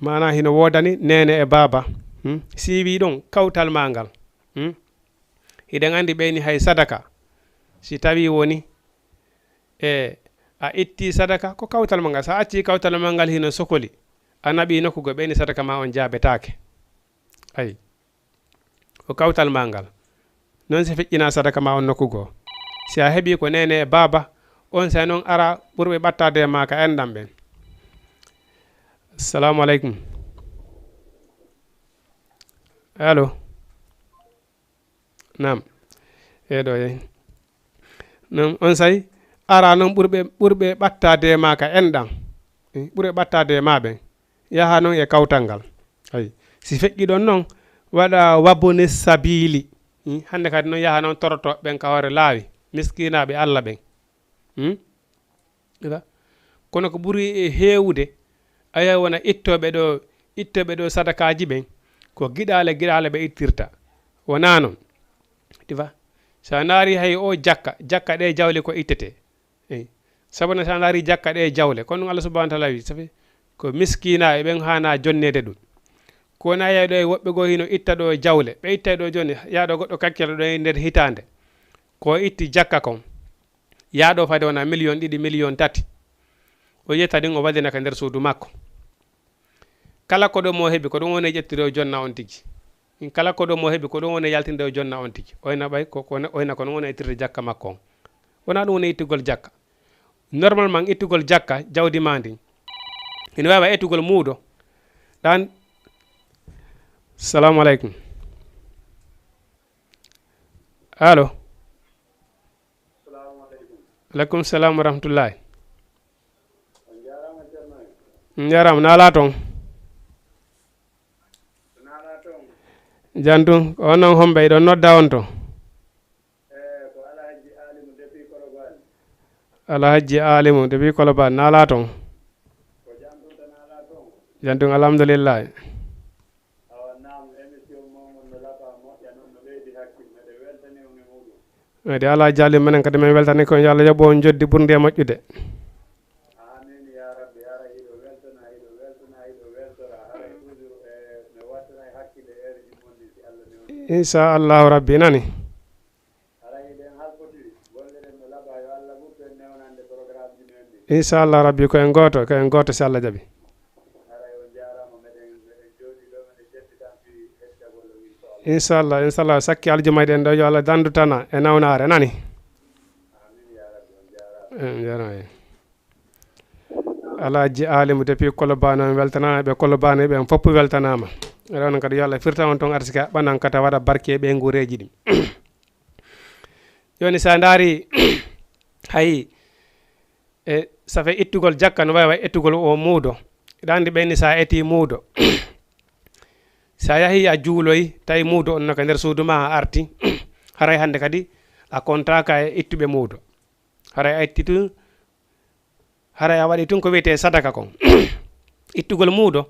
Maanaa hino woodani neene e baaba. Hmm? Si wii ɗon kawtal maa ngal. Hmm? Hiɗen anndi ɓeyni hay sadaka. Si tawii woni E a itti sadaka, ko kawtal ma ngal. So a acci kawtal ma ngal hino sokoli, a naɓi nokku goo, ɓeyni sadaka ma on jaabetaake. Ayi, ko kawtal ma ngal. Noon si feƴƴina sadaka ma on nokku goo. Si a heɓi ko neene e baaba, on say noon ara ɓurɓe ɓattaade e ma ka enɗan ɓen. Assalamu aleykum. Allo. Naam. Eɗo yehi. Noon on say ara noon ɓurɓe, ɓurɓe ɓattaade e ma ka enɗan. Eh, ɓurɓe ɓattaade e ma ɓen. Yaha noon e kawtal ngal. Ayi. Si feƴƴi ɗon noon, waɗa wabni sabiili. Hmm? Hannde kadi noon yaha noon torotooɓe ɓen ka hoore laawi. Miskinaaɓe Alla ɓen. Hmm? Ila. Kono ko ɓuri e heewude, a yaha wona ittooɓe ɗo, ittooɓe ɗo sadakaaji ɓen, ko giɗaale, giɗaale ɓe ittirta. Wonaa noon. Tifa. So a ndaari hay o jakka, jakka ɗe jawle ko ittete. Eyi. Sabu ne so a ndaari jakka ɗe jawle, kono ɗum Allah subhanahu wa taala wi, safi ko miskinaaɓe ɓen haana jonneede ɗum. Ko wona yaha ɗo e woɓɓe goo hino itta ɗo jawle, ɓe itta ɗo jooni, yaha ɗo goɗɗo kakkere ɗo e nder hitaande. Ko itti jakka kon. Yaha ɗo fayde wona million ɗiɗi, million tati. O yetta ɗin o wallina ka nder suudu makko. Kala ko ɗo mo heɓi, ko ɗum woni ƴettude o jonna on tigi. Kala ko ɗo mo heɓi, ko ɗum woni yaltinde o jonna on tigi. Oyna ɓay, ko, ko, oyna kono woni ittirde jakka makko on. Wona ɗum woni ittugol jakka. Normalement, ittugol jakka, jawdi ma ndin. Ina waawi ittugol muudo. Ɗan, salamu aleykum. Allo. Aleykum salam wa rahmatullahi. On njaaraama, naala toon. Jam tun, ko onon homɓe, hiɗon nodda on to? Alhajji Alimu, depuis Kolobaan, naala toon. Jam tun, alhamdulillahi. Ede Alaa jaali menen kadi, men weltani ko, yo Allah yoɓ on joddi ɓurndi e moƴƴude. Insha Allahu Rabbi, nani. Insha Allahu Rabbi, ko en gooto, ko en gooto, si Allah jaɓi. Insha Allah, insha Allah, sakki aljuma ɗen ɗo, yo Allah dandu tana e nawnaare, nani? Eh, jarama. Alhaji Alimu depuis Kolobane, on weltanama, ɓe Kolobane ɓen fof weltanama. Rewno kadi yo Allah firta on toon arsika, ɓanan kata waɗa barke e ɓeygureji ɗin. Joni sa ndaari, hay, e, ça fait ittugol jakka no wawi way ittugol o muudo. Ɗa andi ɓen ni sa eti muudo. Sa yahi a juuloy, tawi muudo on no ka nder suudu ma a arti. Haray hande kadi a kontaka e ittuɓe muudo. Haray a itti tun, haray a waɗi tun ko wiyete sadaka kon. Ittugol muudo,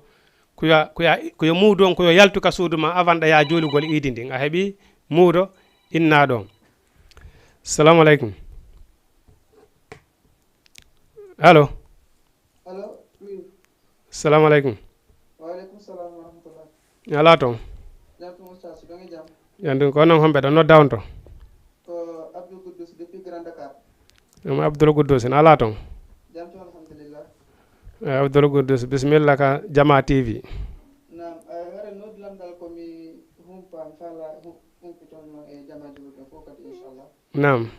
ko yo, ko yo, ko yo muudo on, ko yo yaltu ka suudu ma avant ɗa ya juulugol iidi ndin. A heɓi muudo inna ɗon. Salamu aleykum. Allo. Allo, oui. Salamu aleykum. Wa aleykum salam wa rahmatullah. Ala toon. Jam tun, Oustaz, si ɗon e jam? Jam tun, ko onon homɓe ɗon nodda on to? Ko Abdoul Quddus depuis Grand Dakar. Ɗum Abdoul Quddus, na ala toon? Jam tun, alhamdulillah. Eh, Abdoul Quddus, bismillah ka Jama T V. Naam, eh, hare noddi lamdal ko mi humpa, mi fala hu-, humpiton non e Jama Juulɓe fof kadi, inchallah. Naam.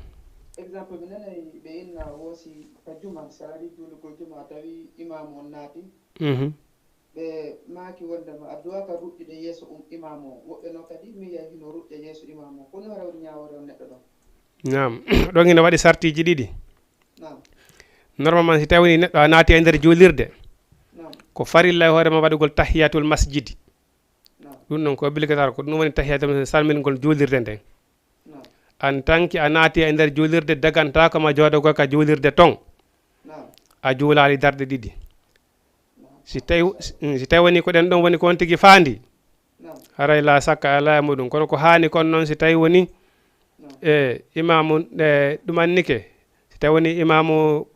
Exemple, mi nanay ɓe inna woosi ka juma, so a ari juulugol juma, a tawi imaamu on naati. Mhm. Ɓe maaki wondema a duwaka ruƴƴude yeeso um imaamu on. Woɓɓe no kadi mi yiya hino ruƴƴa yeeso imaamu on. Kono hara woni ñaawoore on neɗɗo ɗon? Naam. Ɗon ina waɗi sartiji ɗiɗi. Naam. Normalement, si tawi woni neɗɗo a naati e nder juulirde, naam, ko farilla e hoore ma waɗugol tahiyatul masjidi. Naam. Ɗum ɗon ko obligatoire, ko ɗum woni tahiyatul masjidi, salmingol juulirde nden. Naam. En tant que a naati e nder juulirde, dagantaako ma jooɗogol ka juulirde ton. Naam. A juulaali darɗe ɗiɗi. Naam. Si tawi, si, si tawi woni ko ɗen ɗon woni ko on tigi faandi, naam, haray la sakka alaa e muɗum. Kono ko haani kon noon, si tawi woni, naam, e imaamu, e, ɗum annike, si tawi woni imaamu,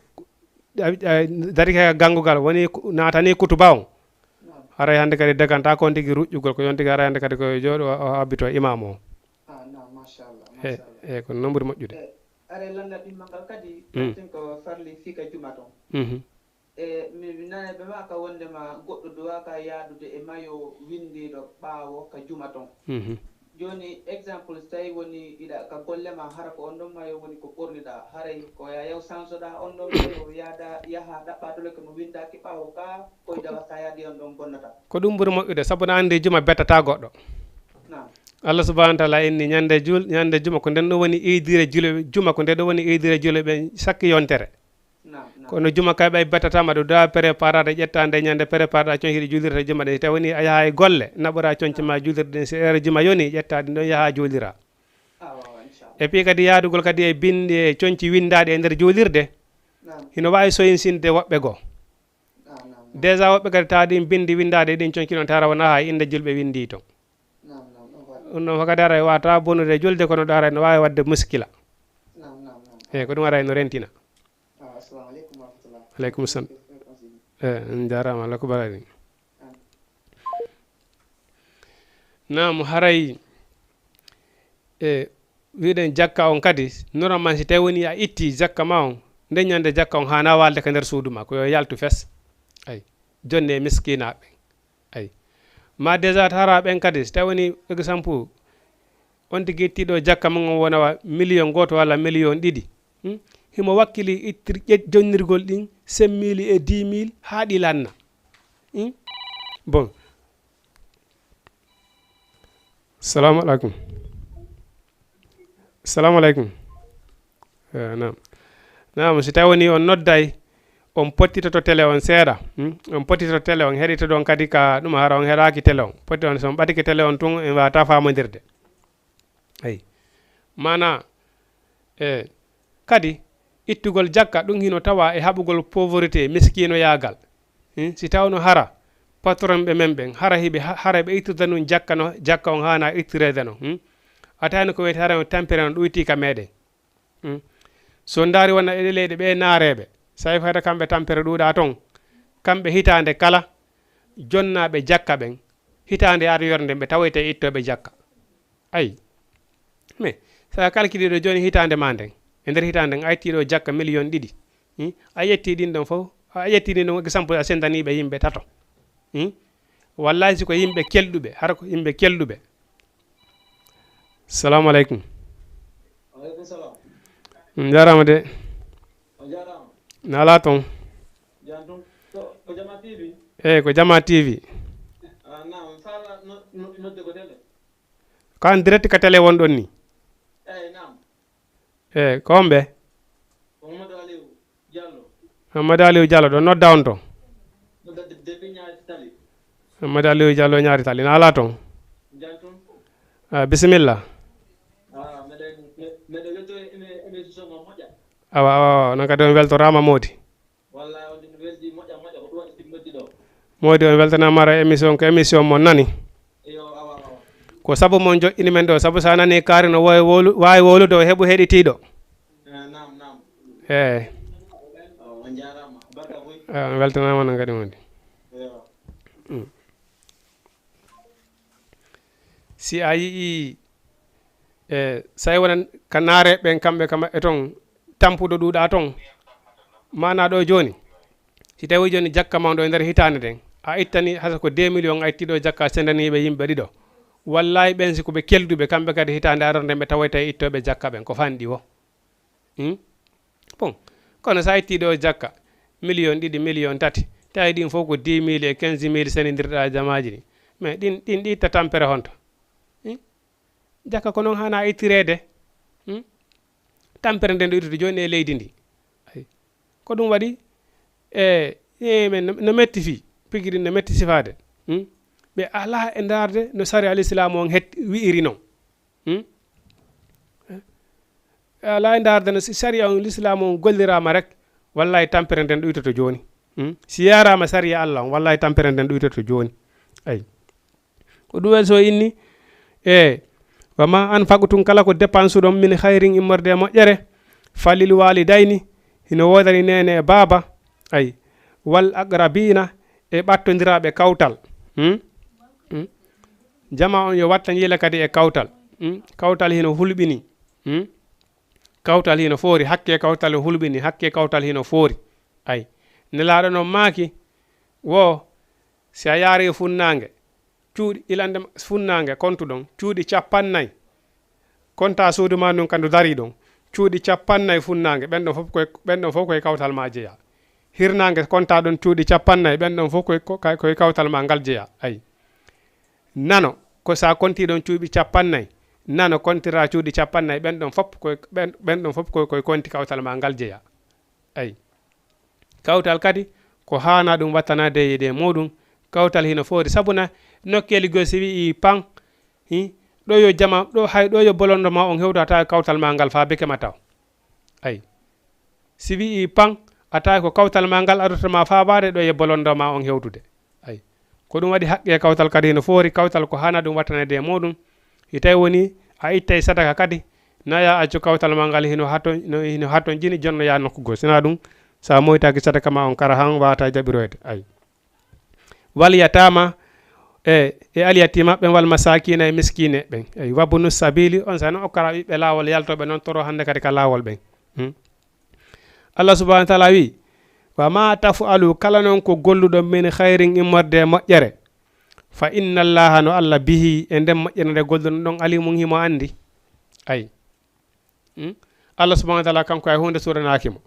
a, a, darike ka ganngugal, woni ku-, naatani kutuba on, naam, haray hannde kadi dagantaako on tigi ruƴƴugol, ko on tigi haray hannde kadi ko yo jooɗo o, o habbito imaamu o. Ah, naam, machallah, e, machallah. E, ko noon ɓuri moƴƴude. E, Are lannda ɗimmal ngal kadi, mm, ɗum ko farli fii ka juma ton. Mhm. E mi, mi nana ɓe maaka wondema goɗɗo duwaaka yaadude e mayo winndiiɗo ɓaawo ka juma ton. Mhm. Jooni, exemple, so tawi woni iɗa ka golle ma, hara ko on ɗon mayo woni ko ɓorniɗa, haray ko ya yaw sansoɗa on ɗon mayo, yaada, yaha ɗaɓɓa dole ko mo winndaaki ɓaawo ka, ko iɗa wasa yaadi on ɗon bonnata. Ko ɗum ɓuri moƴƴude, sabu na anndi juma bettata goɗɗo. Naam. Allah subhanahu wa taala inni ñande jul-, ñande juma ko nden ɗum woni iidire julɓe, juma ko nde ɗum woni iidire julɓe ɓen sakki yontere. Naam, naam. Kono juma kay ɓay bettata ma, ɗo dawa préparade, ƴetta nde ñande préparade, a conci ɗi julirta juma ɗen. Si tawi woni a yaha e golle, naɓora conci ma julirɗe ɗen, si heure juma yoni, ƴetta ɗin ɗon yaha julira. Awa, awa, inchallah. Et puis kadi yaadugol kadi e bindi e conci winndaaɗi e nder juulirde, naam, hino waawi soyinsinde woɓɓe goo. Naam, naam, naam. Déjà woɓɓe kadi tawa ɗin bindi winndaaɗi e ɗin conci ɗon tara wona hay innde julɓe winndi ton. Naam, naam, ɗum waɗi. Ɗum ɗon fof kadi haray wata bonude julde kono ɗo haray no waawi waɗde muskila. Naam, naam, naam. Eyi, ko ɗum haray no rentina. Ah, assalamu aleykum wa rahmatullah. Aleykum salam. Eh, on jaaraama, Allah ko barani. Naam, haray, e, wiɗen jakka on kadi, normalement si tawi woni a itti jakka ma on, nden ñande jakka on haana walde ka nder suudu ma, ko yo yaltu fes. Ay, jonne e miskinaaɓe. Ay. Ma déjà tara ɓen kadi, si tawi woni exemple, on tigi ittiiɗo jakka mum on wona wa million gooto walla million ɗiɗi. Hmm? Himo wakkili ittir-, ƴe-, jonnirgol ɗin cinq mille e dix mille haa ɗi lanna. Hmm? Bon. Salamu alaikum. Salamu alaikum. Eh, naam. Naam, si tawi woni on nodday, on pottitoto télé on seeɗa. Hmm? On pottitoto télé on, heɗitoɗon kadi ka ɗum hara on heɗaaki télé on. Potti on, so on ɓatike télé on tun, en waawata faamondirde. Eyi. Maanaa, e, kadi, ittugol jakka, ɗum hino tawa e haɓugol pauvreté, miskiinoyaagal. Hmm? Si tawno hara, patron ɓe men ɓen, hara hiɓe, ha-, hara ɓe ittude nun jakka no, jakka on haana ittireede no. Hmm? A tawani ko wiyete hara on tampere no ɗuyti ka meɗen. Hmm? So ndaari wona e ɗe leyɗe ɓe naareeɓe, so tawi fayda kamɓe tampere ɗuuɗa ton, kamɓe hitaande kala, jonnaaɓe jakka ɓen, hitaande ar yorde ɓe tawoyte ittooɓe jakka. Ayi. Mais, so a calculé ɗo jooni hitaande ma nden, e nder hitaande nden, a itti ɗo jakka million ɗiɗi. Hmm? A ƴetti ɗin ɗon fof, a ƴetti ɗin ɗon, exemple, a sendani ɓe yimɓe tato. Hmm? Wallahi, si ko yimɓe kelɗuɓe, hara ko yimɓe kelɗuɓe. Salamu aleykum. Aleykum salam. On njaaraama de. On njaaraama. Naalaa toon. Jam tum. Ko, ko Jama T V? Eyi, ko Jama T V. Ah, naam. Sala no, no, nodde ko télé? Ko en direct ka télé wonɗon ni. Eyi, naam. Eyi, ko homɓe? Ko Mamadou Aliou Diallo. Mamadou Aliou Diallo, ɗo nodda on to? Nodda de, de Ñaari Tali. Mamadou Aliou Diallo, Ñaari Tali. Naalaa toon? Jam tum. Ah, bisimilla. Ah, meɗen, me-, meɗen weltori ene, ene suso mo moƴƴa. Awa, awa, awa. Onon kadi on weltoraama moodi. Wallahi, on ɗin weldi moƴƴa, moƴƴa, ko ɗum waɗi ɗin noddi ɗo. Moodi on weltanaama ara émission, ko émission mon nani. Iyo, awa, awa. Ko sabu mon joƴƴini men ɗo, sabu so a nani kaari no waawi wowlu-, waawi wowlude o heɓu heɗitiiɗo. Eh, naam, naam. Eh. Awa, on jaaraama. Barka boy. Eh, on weltanaama non kadi moodi. Iyo. Mm. Si a yi'i, e, so tawi wonan ka naare ɓen kamɓe ka maɓɓe ton, tampuɗo ɗuuɗa ton, maanaa ɗo jooni, si tawi jooni jakka mawɗo e nder hitaande nden, a ittani hasa ko deux millions a itti ɗo jakka sendaniiɓe yimɓe ɗiɗo. Wallahi ɓen si ko ɓe kelduɓe, kamɓe kadi hitaande arorde ɓe tawoyta e ittooɓe jakka ɓen, ko fanɗi wo. Hmm? Bon, kono so a itti ɗo jakka, million ɗiɗi, million tati, tawi ɗin fof ko dix mille e quinze mille senindirɗa jamaaji ɗi. Mais ɗin, ɗin ɗi itta tampere honto? Hmm? Jakka ko noon haana ittireede. Hmm? Tampere nden ɗo ittude jooni e leydi ndi. Ay. Ko ɗum waɗi, e, e, men no, no metti fii, pigi ɗin no metti sifaade. Hmm? Ɓe alaa e ndaarde no sariya al-Islaamu on het-, wi'iri non. Hmm? Alaa e ndaarde no si sariya on, lislaam on golliraama rek, wallahi tampere nden ɗuytoto jooni. Hmm? Si yaaraama sariya Allah on, wallahi tampere nden ɗuytoto jooni. Ay. Ko ɗum en so inni, e, "Wa ma anfaqtum, kala ko dépense ɗon, min khayrin, immorde e moƴƴere, falil walidayni, hino woodani neene e baaba, ay, wal aqrabina, e ɓattondiraaɓe kawtal." Hmm? Hmm? Jama on yo wattan yila kadi e kawtal. Hmm? Kawtal hino hulɓini. Hmm? Kawtal hino foori, hakke kawtal hulɓini, hakke kawtal hino foori. Ay, Nelaaɗo noon maaki, wo si a yaari e funnaange, cuuɗi ilande ma-, funnaange kontuɗon, cuuɗi capannay. Konta suudu ma ndun ka ndu darii ɗon, cuuɗi capannay funnaange, ɓen ɗon fof koye, ɓen ɗon fof koye kawtal ma jeyaa. Hirnaange konta ɗon cuuɗi capannay, ɓen ɗon fof koye, ko-, ka-, koye kawtal ma ngal jeyaa. Ay. Nano, ko sa konti ɗon cuuɗi capannay, nano kontira cuuɗi capannay, ɓen ɗon fof koye, ɓen, ɓen ɗon fof koye, koye konti kawtal ma ngal jeyaa. Ay. Kawtal kadi, ko haana ɗum wattanaade e ɗe muɗum. Kawtal hino foori. Sabu na nokkeeli goo si wi'i pan, hi, ɗo yo jama, ɗo hay ɗo yo bolonndo ma on hewtu, a tawa kawtal ma ngal faa beke ma taw. Ay. Si wi'i pan, a tawa ko kawtal ma ngal adoto ma faa waade ɗo yo bolonndo ma on hewtude. Ay. Ko ɗum waɗi haqqe kawtal kadi hino foori, kawtal ko haana ɗum wattanaade e muɗum. Si tawi woni a ittay sadaka kadi, na ya accu kawtal ma ngal hino haton, no, hino haton jini jonno ya nokku goo. Sina ɗum, sa moytaaki sadaka ma on kara han wata jaɓiroyde. Ay. Wal yatama, e, e alyatima ɓen, wal masakina e miskine ɓen. Ay, wabnu sabili, on sa no okkara ɓiɓɓe laawol yaltoɓe noon toro hannde kadi ka laawol ɓen. Hmm. Allah subhanahu wa ta'ala wi, "Wa ma taf'alu, kala noon ko golluɗon min khairin immorde e moƴƴere, fa inna Allaha, no Allah, bihi, e nden moƴƴere nde golluɗon ɗon, alimun, himo anndi." Ay. Hmm? Allah subhanahu wa ta'ala kanko hay huunde suuranaaki mo.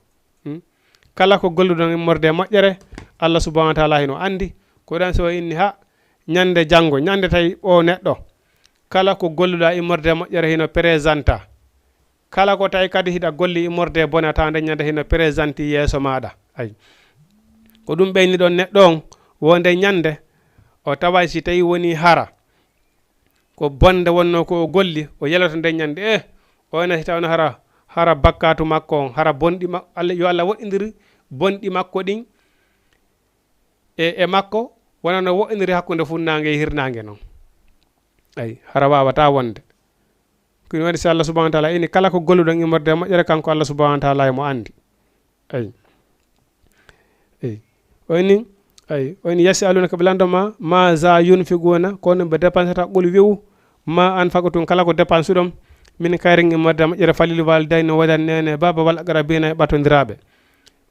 Hmm? Kala ko golluɗon immorde e moƴƴere, Allah subhanahu wa ta'ala hino anndi. Ko ɗon so inni ha ñande janngo, ñande tawi o neɗɗo, kala ko golluɗa immorde e moƴƴere hino présenta. Kala ko tawi kadi hiɗa golli immorde e bone, a tawa nden ñande hino présenti yeeso maɗa. Ay. Ko ɗum ɓeyni ɗon neɗɗo on, wonde ñande, o taway si tawi woni hara ko bonde wonno ko o golli, o yeloto nden ñande, eh, o ena si tawno hara, hara bakkatu makko on, hara bonɗi ma-, Allah, yo Allah woɗɗindir bonɗi makko ɗin e, e makko, wona no woɗɗiniri hakkunde funnaange e hirnaange non. Ay, hara waawata wonde. Ko ɗum waɗi si Allah subhanahu wa ta'ala ini kala ko golluɗon immorde e moƴƴere, kanko Allah subhanahu wa ta'ala e mo anndi. Ay. Ay. O ini, ay, o ini, "Yas'alunaka", ɓe lanndo ma, "Ma za yunfiquna", ko honno ɓe dépensata, "qul", wi'u, "Ma anfaqtum", kala ko dépensuɗon, "min khairin", immorde e moƴƴere, "falil walidayni", wodat neene e baaba, "wal aqrabina", e ɓatondiraaɓe,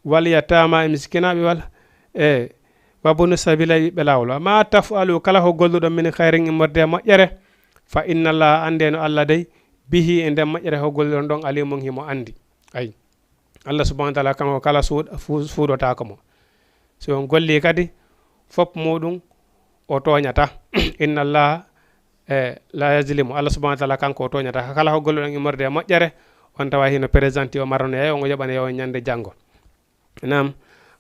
"wal yatama", e miskinaaɓe, wal, e, "wabnu sabila", e ɓiɓɓe laawol. "Wa ma taf'alu", kala ko golluɗon, "min khairin", immorde e moƴƴere, "fa inna Allaha", anndee no Allah dey, "bihi", e nden moƴƴere ko golluɗon ɗon, "alimun", himo anndi. Ay. Allah subhanahu wa ta'ala kanko kala suuɗ-, fu-, fuuɗotaako mo. Si on golli kadi, fof muɗum o tooñata. Inna Allaha, e, la yazlimu. Allah subhanahu wa ta'ala kanko o tooñata. Kala ko golluɗon immorde e moƴƴere, on tawa hino présenti o marano e on, o yoɓana e on ñande janngo. Naam,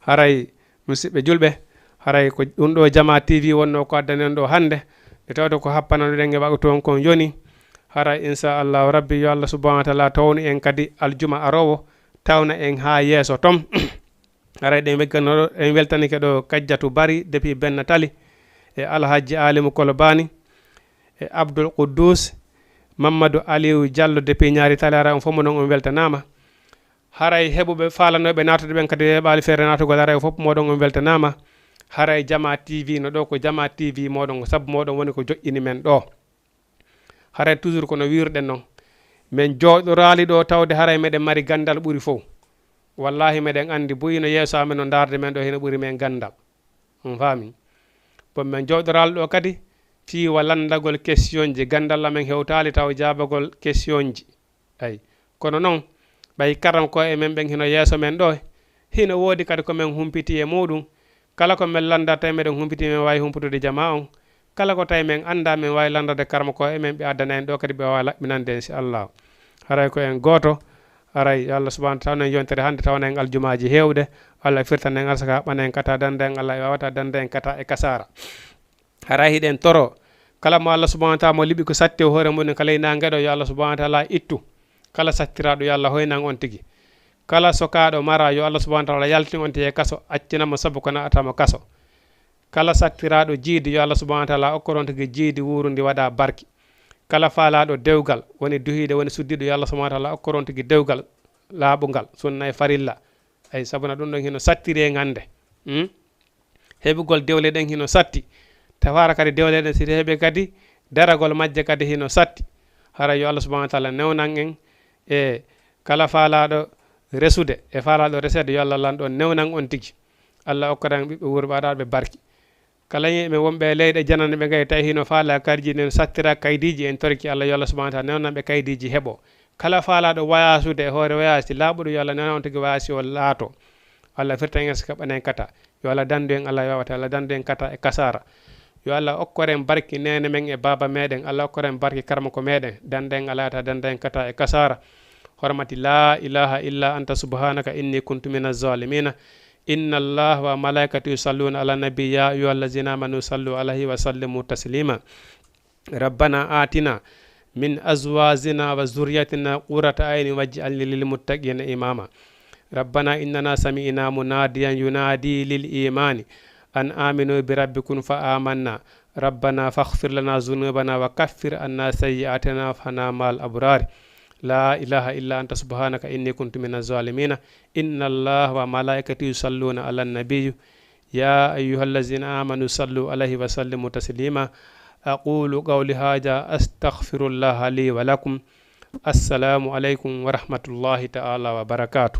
haray musidɓe julɓe, haray ko ɗum ɗo Jama T V wonno ko addani on ɗo hannde. Nde tawde ko happananoɗen e waɗtu on kon yoni. Haray, insha Allahu Rabbi, yo Allah subhanahu wa ta'ala townu en kadi aljuma aroowo, tawna en haa yeeso ton. Haray ɗen weggano, en weltanike ɗo Kajjatu Bari depuis Benna Tali, e Alhaji Alimu Kolobani, e Abdul Quddus, Mamadou Aliou Diallo depuis Ñaari Tali, haray on fof mo non on weltanaama. Haray heɓuɓe faalanooɓe naatude ɓen kadi heɓaali feere naatugol, haray fof moɗon on weltanaama. Haray Jama T V no ɗo, ko Jama T V moɗon, ko sabu moɗon woni ko joƴƴini men ɗo. Haray toujours kono wiirɗen non, men jooɗoraali ɗo tawde haray meɗen mari ganndal ɓuri fof. Wallahi meɗen anndi buy no yeeso amen no ndaarde men ɗo hino ɓuri men ganndal. On faami? Bon, men jooɗoraali ɗo kadi fii wa lanndagol questionji, ganndal amen hewtaali taw jaabagol questionji. Ay. Kono non, ɓay karam ko e men ɓen hino yeeso men ɗo, hino woodi kadi ko men humpiti e muɗum. Kala ko men lannda tawi meɗen humpiti, men waawi humputude jama on. Kala ko tawi men annda, men waawi lanndade karma ko e men, ɓe addana en ɗo kadi, ɓe waawa laɓɓinande, insha Allah. Haray ko en gooto, haray yo Allah subhanahu wa ta'ala tawna en yontere hannde, tawna en aljumaaji heewɗe. Allah firtana en arsaka, haɓɓana en kata danda en, Allah e wawata danda en kata e kasara. Haray hiɗen toro, kala mo Allah subhanahu wa ta'ala mo liɓi ko satti o hoore muɗum ka ley naange ɗo, yo Allah subhanahu wa ta'ala ittu. Kala sattiraaɗo, yo Allah hoynan on tigi. Kala sokaaɗo mara, yo Allah subhanahu wa ta'ala yaltin on tigi e kaso, accina mo sabu ko naata mo kaso. Kala sattiraaɗo jiidi, yo Allah subhanahu wa ta'ala okkor on tigi jiidi wuurundi waɗa barki. Kala faalaaɗo dewgal, woni duhiiɗo, woni suddiiɗo, yo Allah subhanahu wa ta'ala okkor on tigi dewgal laaɓungal, sunna e farilla. Ay, sabuna ɗum ɗon hino sattiri e ngannde. Hmm? Heɓugol dewle ɗen hino satti. Tafaara kadi dewle ɗen, si heɓe kadi, daragol majje kadi hino satti. Hara yo Allah subhanahu wa ta'ala newnan en e Kala faalaaɗo resude e faalaaɗo reseede, yo Allah lanɗo on newnan on tigi. Allah okkoran ɓiɓɓe wurɓe aɗaaɓe barki. Kala yimɓe wonɓe e leyɗe janane ɓe ngayi tawi hino faala karjiji en sattira kaydiiji en torki Allah yo Allah subhanahu wa taala newnan ɓe kaydiiji heɓo. Kala faalaaɗo wayasude e hoore wayasi laaɓuɗo yo Allah newnan on tigi wayasi o laato. Allah firtan en so kaɓanen kata. Yo Allah dandu en Allah wawata Allah dandu en kata e kasara. Yo Allah okkoren barki nene men e baba meɗen Allah okkoren barki karmako meɗen danden Allah ta danden kata e kasara. Hormati la ilaha illa anta subhanaka inni kuntu min azzalimina. Inna Allah wa malaikatu yusalluna ala nabi ya ayuha allazina amanu sallu alayhi wa sallimu taslima. ربنا آتنا من أزواجنا وذرياتنا قرة أعين واجعلنا للمتقين إماما. ربنا إننا سمعنا مناديا ينادي للإيمان أن آمنوا بربكم فآمنا. ربنا فاغفر لنا ذنوبنا وكفر عنا سيئاتنا وتوفنا مع الأبرار. لا إله إلا أنت سبحانك إني كنت من الظالمين. إن الله وملائكته يصلون على النبي. يا أيها الذين آمنوا صلوا عليه وسلموا تسليما. أقول قولي هذا أستغفر الله لي ولكم. السلام عليكم ورحمة الله تعالى وبركاته.